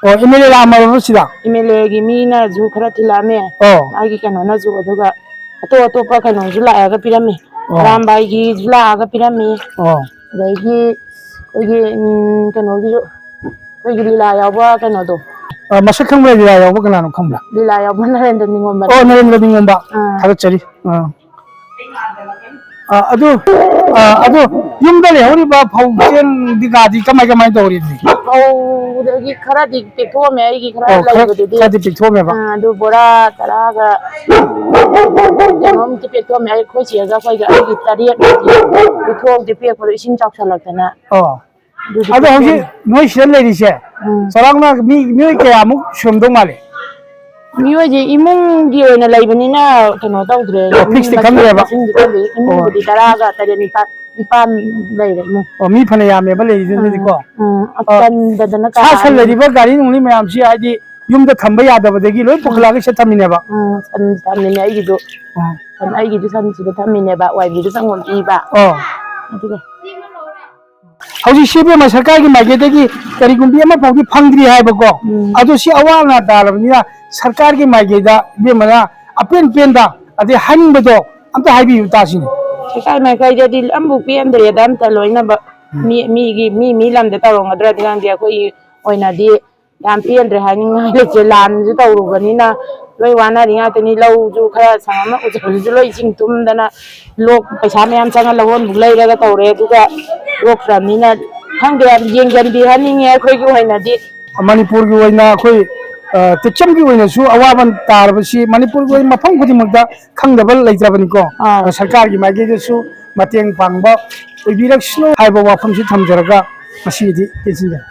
ꯑꯣ, M L A ꯂꯥꯛꯑꯝꯃꯕ꯭ꯔꯣ ꯁꯤꯗ? M L A ꯒꯤ ꯃꯤꯅꯁꯨ ꯈꯔ ꯊꯤꯜꯂꯛꯑꯝꯃꯦ꯫ ꯑꯣ꯫ ꯃꯥꯒꯤ ꯀꯩꯅꯣꯅꯁꯨ, ꯑꯗꯨꯒ ꯑꯇꯣꯞ ꯑꯇꯣꯞꯄ ꯀꯩꯅꯣꯁꯨ ꯂꯥꯛꯑꯒ ꯄꯤꯔꯝꯃꯤ꯫ ꯑꯣ꯫ ꯑꯔꯥꯝꯕꯥꯏꯒꯤꯁꯨ ꯂꯥꯛꯑꯒ ꯄꯤꯔꯝꯃꯤ꯫ ꯑꯣ꯫ ꯑꯗꯒꯤ ꯑꯩꯈꯣꯏꯒꯤ, ꯎꯝ, ꯀꯩꯅꯣꯒꯤꯁꯨ, ꯑꯩꯈꯣꯏꯒꯤ ꯂꯤꯂꯥ ꯌꯥꯎꯕ ꯀꯩꯅꯣꯗꯣ꯫ ꯑ, ꯃꯁꯛ ꯈꯪꯕ꯭ꯔꯥ? ꯂꯤꯂꯥ ꯌꯥꯎꯕ ꯀꯅꯥꯅꯣ ꯈꯪꯕ꯭ꯔꯥ? ꯂꯤꯂꯥ ꯌꯥꯎꯕ ꯅꯔꯦꯟꯗ꯭ꯔ ꯅꯤꯉꯣꯝꯕꯅꯦ꯫ ꯑꯣ, ꯅꯔꯦꯟꯗ꯭ꯔ ꯅꯤꯉꯣꯝꯕ꯫ ꯑꯥ꯫ ꯊꯥꯒꯠꯆꯔꯤ꯫ ꯑꯥ꯫ ꯑ, ꯑꯗꯨ, ꯑ, ꯑꯗꯨ ꯌꯨꯝꯗ ꯂꯩꯍꯧꯔꯤꯕ ꯐꯧ ꯆꯦꯡꯗꯤ ꯀꯥꯗꯤ ꯀꯃꯥꯏ, ꯀꯃꯥꯏ ꯇꯧꯔꯤ? ꯐꯧꯗꯒꯤ ꯈꯔꯗꯤ ꯄꯦꯛꯊꯣꯛꯑꯝꯃꯦ, ꯑꯩꯒꯤ ꯈꯔ ꯑꯣ, ꯈꯔ, ꯂꯩꯕꯗꯨꯗꯤ꯫ ꯈꯔꯗꯤ ꯄꯦꯛꯊꯣꯛꯑꯝꯃꯦꯕ? ꯑ, ꯑꯗꯨ ꯕꯣꯔꯥ ꯇꯔꯥꯒ ꯀꯩꯅꯣꯝꯇ ꯄꯦꯛꯊꯣꯛꯑꯝꯃꯦ꯫ ꯑꯩꯈꯣꯏ ꯆꯦꯒ ꯑꯩꯈꯣꯏꯒ, ꯑꯩꯒꯤ ꯇꯔꯦꯠ ꯄꯦꯛꯊꯣꯛꯑꯝꯗꯦ, ꯄꯦꯛꯄꯗꯣ ꯏꯁꯤꯡ ꯆꯥꯎꯁꯜꯂꯛꯇꯅ꯫ ꯑꯣ꯫ ꯑꯗꯨꯗꯤ ꯑꯗꯣ ꯍꯧꯖꯤꯛ ꯄꯦꯛꯊꯣꯛꯑꯝꯃꯦ꯫ ꯅꯣꯏ ꯁꯤꯗ ꯂꯩꯔꯤꯁꯦ, ꯎꯝ꯫ ꯆꯥꯎꯔꯥꯛꯅ ꯃꯤ, ꯃꯤꯑꯣꯏ ꯀꯌꯥꯃꯨꯛ ꯁꯨꯔꯝꯗꯧ ꯃꯥꯜꯂꯤ? ꯃꯤꯑꯣꯏꯁꯦ ꯏꯃꯨꯡꯒꯤ ꯑꯣꯏꯅ ꯂꯩꯕꯅꯤꯅ ꯀꯩꯅꯣ ꯇꯧꯗ꯭ꯔꯦ꯫ ꯑꯣ, ꯃꯤ ꯐꯤꯛꯁꯇꯤ ꯃꯁꯤꯡ, ꯈꯪꯗ꯭ꯔꯦꯕ? ꯃꯁꯤꯡꯗꯤ ꯈꯪꯗꯦ꯫ ꯑꯣ꯫ ꯏꯃꯨꯡꯕꯨꯗꯤ ꯇꯔꯥꯒ ꯇꯔꯦꯠ, ꯅꯤꯄꯥꯜ, ꯅꯤꯄꯥꯜ ꯂꯩꯔꯦ ꯏꯃꯨꯡ꯫ ꯑꯣ, ꯃꯤ ꯐꯅ ꯌꯥꯝꯃꯦꯕ ꯂꯩꯔꯤꯗꯨꯗꯤꯀꯣ? ꯎꯝ, ꯎꯝ꯫ ꯑꯣ꯫ ꯑꯇꯟꯗꯗꯅ ꯁꯥ ꯁꯟ ꯀꯥꯔꯅꯤ꯫ ꯂꯩꯔꯤꯕ ꯒꯥꯔꯤ ꯅꯨꯡꯂꯤ ꯃꯌꯥꯝꯁꯤ ꯍꯥꯏꯗꯤ ꯌꯨꯝꯗ ꯊꯝꯕ ꯌꯥꯗꯕꯗꯒꯤ ꯂꯣꯏ ꯎꯝ꯫ ꯄꯨꯈꯠꯂꯛꯑꯒ ꯁꯤꯗ ꯊꯝꯃꯤꯅꯦꯕ? ꯎꯝ, ꯁꯟ ꯊꯝꯃꯤꯅꯦ ꯑꯩꯒꯤꯁꯨ꯫ ꯑꯣ꯫ ꯁꯟ ꯑꯩꯒꯤꯁꯨ ꯁꯟ ꯁꯤꯗ ꯊꯝꯃꯤꯅꯦꯕ, ꯋꯥꯏꯕꯤꯗꯨ ꯁꯪꯒꯣꯝ ꯄꯤꯕ꯫ ꯑꯣ꯫ ꯑꯗꯨꯒ ꯍꯧꯖꯤꯛꯁꯤ ꯏꯕꯦꯝꯃ ꯁꯔꯀꯥꯔꯒꯤ ꯃꯥꯏꯀꯩꯗꯒꯤ ꯀꯔꯤꯒꯨꯝꯕꯤ ꯑꯃ ꯐꯥꯎꯗꯤ ꯐꯪꯗ꯭ꯔꯤ ꯍꯥꯏꯕꯀꯣ꯫ ꯎꯝ꯫ ꯑꯗꯣ ꯁꯤ ꯑꯋꯥ ꯑꯅꯥ ꯇꯥꯔꯕꯅꯤꯅ ꯁꯔꯀꯥꯔꯒꯤ ꯃꯥꯏꯀꯩꯗ ꯏꯕꯦꯝꯃꯅ ꯑꯄꯦꯟ ꯄꯦꯟꯗ ꯑꯗꯩ ꯍꯥꯏꯅꯤꯡꯕꯗꯣ ꯑꯝꯇ ꯍꯥꯏꯕꯤꯌꯨ ꯇꯥꯁꯤꯅꯦ꯫ ꯁꯔꯀꯥꯔ ꯃꯥꯏꯀꯩꯗꯗꯤ ꯑꯃꯕꯨꯛ ꯄꯦꯟꯗ꯭ꯔꯦꯗ ꯑꯝꯇ ꯂꯣꯏꯅꯃꯛ꯫ ꯎꯝ꯫ ꯃꯤ, ꯃꯤꯒꯤ, ꯃꯤ, ꯃꯤ ꯂꯝꯗ ꯇꯧꯔꯝꯒꯗ꯭ꯔꯗꯤ ꯈꯪꯗꯦ꯫ ꯑꯩꯈꯣꯏꯒꯤ ꯑꯣꯏꯅꯗꯤ ꯌꯥꯝ ꯄꯦꯟꯗ꯭ꯔꯦ, ꯍꯥꯏꯅꯤꯡꯉꯥꯏ ꯂꯩꯇ꯭ꯔꯦ꯫ ꯂꯥꯟꯁꯨ ꯇꯧꯔꯨꯕꯅꯤꯅ ꯂꯣꯏ ꯋꯥꯅꯔꯤ ꯉꯥꯛꯇꯅꯤ꯫ ꯂꯧꯁꯨ ꯈꯔ ꯁꯪꯉꯝꯃ ꯎꯖꯕꯗꯨꯁꯨ ꯂꯣꯏ ꯏꯁꯤꯡ ꯊꯨꯝꯗꯅ ꯂꯣꯛ ꯄꯩꯁꯥ ꯃꯌꯥꯝ ꯆꯪꯉ ꯂꯧꯍꯣꯟꯕꯨ ꯂꯩꯔꯒ ꯇꯧꯔꯦ꯫ ꯑꯗꯨꯒ ꯂꯣꯛꯇ꯭ꯔꯕꯅꯤꯅ ꯈꯪꯗꯦ, ꯌꯥꯝ ꯌꯦꯡꯁꯤꯟꯕꯤꯍꯟꯅꯤꯡꯉꯦ ꯑꯩꯈꯣꯏꯒꯤ ꯑꯣꯏꯅꯗꯤ꯫ ꯃꯅꯤꯄꯨꯔꯒꯤ ꯑꯣꯏꯅ ꯑꯩꯈꯣꯏ, ꯑ, ꯇꯦꯛꯆꯝꯒꯤ ꯑꯣꯏꯅꯁꯨ ꯑꯋꯥꯕ ꯇꯥꯔꯕꯁꯤ ꯃꯅꯤꯄꯨꯔꯒꯤ ꯑꯣꯏꯅ ꯃꯐꯝ ꯈꯨꯗꯤꯡꯃꯛꯇ ꯈꯪꯗꯕ ꯂꯩꯇ꯭ꯔꯕꯅꯤꯀꯣ꯫ ꯑꯥ꯫ ꯑ, ꯁꯔꯀꯥꯔꯒꯤ ꯃꯥꯏꯀꯩꯗꯁꯨ ꯃꯇꯦꯡ ꯄꯥꯡꯕ ꯑꯣꯏꯕꯤꯔꯛꯁꯅꯨ ꯍꯥꯏꯕ ꯋꯥꯐꯝꯁꯤ ꯊꯝꯖꯔꯒ ꯉꯁꯤꯒꯤꯗꯤ ꯇꯦꯟꯁꯤꯟꯖꯔꯦ꯫